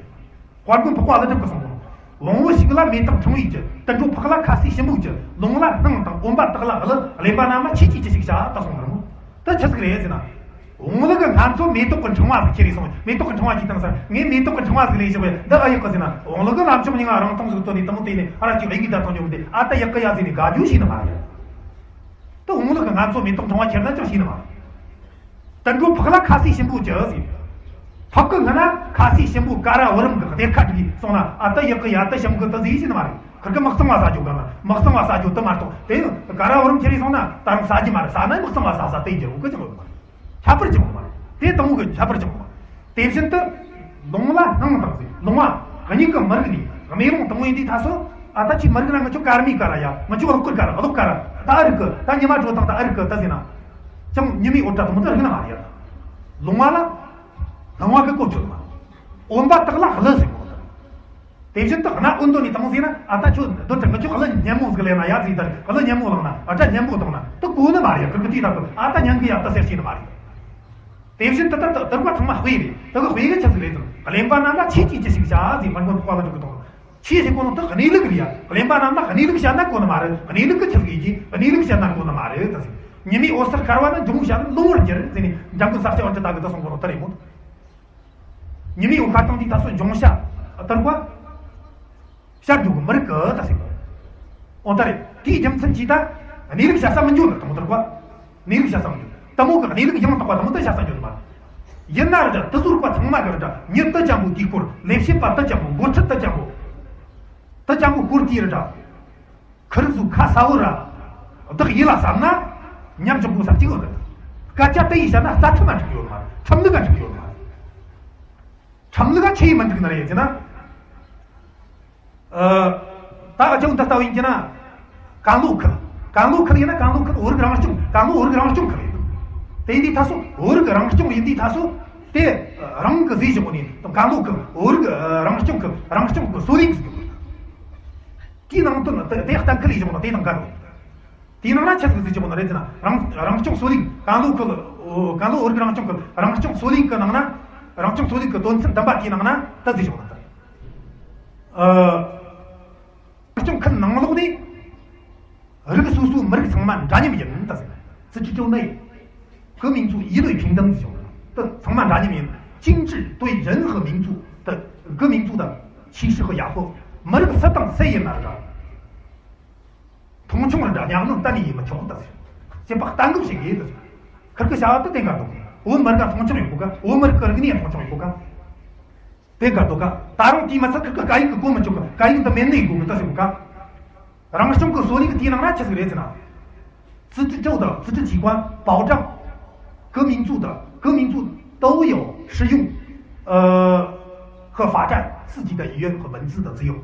དཔལ་མགོན་འཕགས་པ་ཀླུ་སྒྲུབ་ཀྱིས་གསུངས་པ། ལོང་བུ་ཞིག་ལ་མེ་ཏོག་ཕྲེང་བའི་རྒྱུ། དུད་འགྲོ་ཕག་ལ་ཁ་ཟས་ཞིམ་པོའི་རྒྱུ། ལུང་ལ་སྣང་དང་འོན་པ་དག་ལ་གླུ། གླེན་པ་རྣམས་ལ་ཆོས་ཀྱི་རྒྱུ་ཞིག་བྱ། ད་གསུངས་པར་མོ། ད་ཆི་ཟིག་རེད་ཟེར་ན། བོང་ལུག་གི་སྔ་མཚོ་མེ་ཏོག་གི་ཕྲེང་བ་ཟིག་ཁྱེར་རེ་སོང་། མེ་ཏོག་གི་ཕྲེང་བ་ཅིག་བཏང་ས། ངས་མེ་ཏོག་གི་ཕྲེང་བ་ཟིག་ལས་བྱུང་བས་འདི་ཨེ་ཡག་གི་ཟེར་ན། བོང་ལུག་གི་ལམ་ཕྱོགས་མྱིང་ང་རིང་ཐུང་ཟིག་བཏོན་ནས་དེ་མོ་དེ་ནས་ཨ་ར་ཅིག་ལས་ཀྱི་བརྡ་གཏོང་རྒྱུ་མི་འདུག་ཨ་ད་ཡག་གི་ཡ་ཟེར་ནས་དགའ་རྒྱུ་ཞིག་ནི་མ་རེད། ད་བོང་ལུག་གི་སྔ་མཚོ་མེ་ཏོག་ཕྲེང་བ་ཁྱེར་ན་ཅང་ཞིག་ནི་མ་རེད། དུད་འགྲོ་ཕག་ལ་ཁ་ཟས་ཞིམ་པོ་རྒྱུ་ཟེར། ཕག་གི་སྔུན་ན་ཁ་ཟས་ཞིམ་པོ་ཀ་ར་བུ་རམ་གི་སྡེར་ཁ་བསྒྲིགས་སོང་ན། ཨ་ད་ཡག་གི་ཡ་ད་ཞིམ་གི་ད་ཟིག་ཞིག་ནི་མ་རེད། ཁིར་གི་མི་གཙང་བ་ཟ་རྒྱུ་ག་ན་མི་གཙང་བ་ཟ་རྒྱུ་དེ་མ་གཏོགས། དེ་ཀ་ར་བུ་རམ་ཁྱེར་རེ་སོང་ན་ད་རུང་ཟ་རྒྱུ་མ་རེད། ཟ་ན་མི་གཙང་བ་ཟ་ཟ་དེ་རྒྱུ་གི་ཅི་ལོ་མ་རེད། ཁྱད་པར་ཅི་མོ་མ་རེད། དེ་དང་པོ་གི་ཁྱད་པར་ཅི་མོ་མ་རེད། དེ་བཞིན་དུ་ལུང་ལ་སྣང་དང་ཟེར། ལུང་བ་གཉིས་ཀྱི་མི་རིགས་ནས་རྨེ་ལུང་དང་པོ་ཡིན་དུས་ད་སོ། ཨ་ད་ཅི་མི་རིགས་ན་ང་ཆོ་ཀརྨའི་ཀ་ར་ཡ། ང་ཆོ་གློག་སྐུར་ཀ་ར། གློག་ཀ་ར། ད་ཨ་རིག་གི། ད་ཉི་མ་དྲོ་དང་ད་ཨ་རིག་གི་ད་ཟེར་ན། ཅང་ཉི་མའི་འོད་སྒྲ་དང་པོ་ད་རིག་ན་མ་རེད། ལུང་བ་ལ་སྣང་བ་གི་གོ་ཆོད་མ། འོན་པ་དག་ལ་གླུ་ཟེར་གོ་ད། དེ་བཞིན་དུ་སྣ་འོན་དོ་ནི་དང་ཟེར་ན། ཨ་ད་ཁྱོད་འདོད་དྲ་ང་ཆོ་གླུ་སྙན་མོ་ཟིག་ལེན་ན་ཡ་ཟིག་ད། གླུ་སྙན་མོ་བླངས་ན། ཨ་སྒྲ་སྙན་མོ་བཏང་ན་ད་གོ་ནི་མ་རེད། ཁིར་གི་དུས་ད་གི་ཨ་ད་སྙན་གི་ཡ་ད་ཟེར་ཤེས་ནི་མ་རེད། དེ་བཞིན་དུ་ད་ད་ད་རུང་ཚང་མ་དཔེ་རེད། ད་གི་དཔེ་གི་ཆི་ཟིག་རེད་དང་། གླེན་པ་རྣམས་ལ་ཆོས་ཀྱི་རྒྱུ་ཞིག་བྱ་ཟེར། དཔལ་མགོན་འཕགས་པ་ཀླུ་སྒྲུབ་ཀྱིས་དང་། ཆོས་ཟེར་གོ་ནོ་ད་གནས་ལུགས་རེད་ཡ། གླེན་པ་རྣམས་ལ་གནས་ལུགས་བཤད་ན་གོ་ནི་མ་རེད། གནས་ལུགས་གི་ཆི་ཟིག་ཡིན་གྱི། གནས་ལུགས་བཤད་ན་གོ་ནི་མ་རེད་ད་ཟེར། ཉི་མའི་འོད་ཟེར་ཤར་བ་ན་འབྱུང་བྱ་ནི་ལོང་བར་འགྱུར་ཟེར་ནས་འཇམ་མགོན་ས་སྐྱ་པཎྜི་ཏ་གིས་ད་གསུང་གོ་ནོ་ད་རེད་མོ། ཉི་མའི་འོད་ཤར་བཏང་དུས་ད་སོ་འབྱུང་བྱ་དུར་པ་ཤར་འགྲོ་གི་མི་རིགས་གི་ད་ཟེར་གོ། འོ་ད་རེད། དེའི་རྒྱུ་མཚན་གྱིས་ད་གནས་ལུགས་བཤད་ས་མི་འགྱོ་ནི་དང་པོ་དུར་པ། གནས་ལུགས་བཤད་ས་མི་འགྱོ། དེ་མོ་གི་གནས་ལུགས་ཡང་དག་པ་དེ་མོ་ད་བཤད་ས་འགྱོ་ནི་མ་རེད། ཡིན་ན་རེད་ད། དེ་ཟུར་པ་ཚང་མ་གི་རེད་ད། མྱི་དེ་ཅན་པོ་དེའི་སྐོར། ལས་བྱེད་པ་དེ་ཅན་པོ། འགོ་ཁྲིད་དེ་ཅན་པོ། དེ་ཅན་པོ་སྐོར་དེའི་རེད་ད། ཁི་རིག་ཟུ་ཁ་ས་བོ་ར། བདག་ཡིད་ལ་བསམ་ན། ཉམས་ཆག་པོ་ས་གཅིག་ཡོད་གི། སྐད་ཆ་དེ་ཡིས་བཤད་ན་རྩ་ཁྲིམས་ལ་འགྲིག་གི་ཡོད་མ་རེད། ཁྲིམས་ལུགས་ལ་འགྲིག་གི་ཡོད་མ་རེད། ཁྲིམས་ལུགས་ལ་ཆི་ཡིས་མི་འགྲིག་ན་རེད་ཟེར་ན། ཨ། ད་ཨ་ཅག་འདི་ལྟ་བུ་ཡིན་གྱི་ན། གང་ལོ་ཁུལ། གང་ལོ་ཁུལ་ཡིན་ན་གང་ལོ་ཁུལ་བོད་རིགས་རང་སྐྱོང་། གང་ལོ་བོད་རིགས་རང་སྐྱོང་ཁུལ་ཡིན། དེ་ཡིན་དུས་ད་སོ་བོད་རིགས་རང་སྐྱོང་ཡིན་དུས་ད་སོ། དེ་རང་གི་ཟས་བཞག་ནས་གང་ལོ་ཁུལ་བོད་རིགས་རང་སྐྱོང་ཁུལ་རང་སྐྱོང་གི་སྲོལ་ཡིག་ཟིག་ཡོད། དེའི་ནང་དོན་དེ་གཏན་འཁེལ་ཡིས་བཞག་ན་དེ་དང་འགལ་རེད། དེའི་ནང་ན་ཆི་ཟིག་ཟིག་བྱེད་དགོས་ནི་རེད་ཟེར་ན། རང་རང་སྐྱོང་སྲོལ་ཡིག་གང་ལོ་ཁུལ་གང་ལོ་བོད་རིགས་རང་སྐྱོང་ཁུལ་རང་སྐྱོང་སྲོལ་ཡིག་གི་ནང་ན། རང་སྐྱོང་སྲོལ་ཡིག་གི་དོན་ཚན་བདུན་པ་དེའི་ནང་ན་ད་ཟིག་བྱེད་དགོས་ནི་རེད། ཨ། རང་སྐྱོང་ཁུལ་ནང་ལོགས་ནས་རིགས་སོ་སོའི་མི་རིགས་ཚང་མ་འདྲ་མཉམ་ཡིན་ད་ཟེར། 自治州内 各民族一律平等 ཟེར་བ་ད་ཚང་མ་འདྲ་མཉམ་ཡིན། 禁止对任何民族的 各民族的歧视和压迫 མི་རིགས་སུ་དང་སུ་ཡིན་ན་ར། མཐོང་ཆུང་ར་འདྲ་གཉའ་གནོན་གཏན་ནས་ཡེད་མི་ཆོག་གི་ད་ཟེར། ཅེས་པ་གཏན་འབེབས་བྱེད་དགོས་ད་ཟེར། ཁིར་གི་བྱ་བ་དེ་དེ་འགལ་འདུག་བོད་མི་རིགས་མཐོང་ཆུང་ཡེད་གོ་ག་བོད་མི་རིགས་ཀྱི་རིག་གནས་མཐོང་ཆུང་ཡེད་གོ་ག་དེ་འགལ་འདུག་ག་ད་རུང་དེས་མ་ཚད་ཁིར་གི་སྐད་ཡིག་གི་གོ་མི་ཆོག་ག་སྐད་ཡིག་འདི་མེད་ནི་ཡེད་གོ་གི་ད་ཟེར་གོ་ག་རང་སྐྱོང་གི་སྲོལ་ཡིག་དེའི་ནང་ན་ཆི་ཟིག་རེད་ཟེར་ན། 自治州的自治机关保障各民族的各民族都有适用呃和发展自己的语言和文字的自由。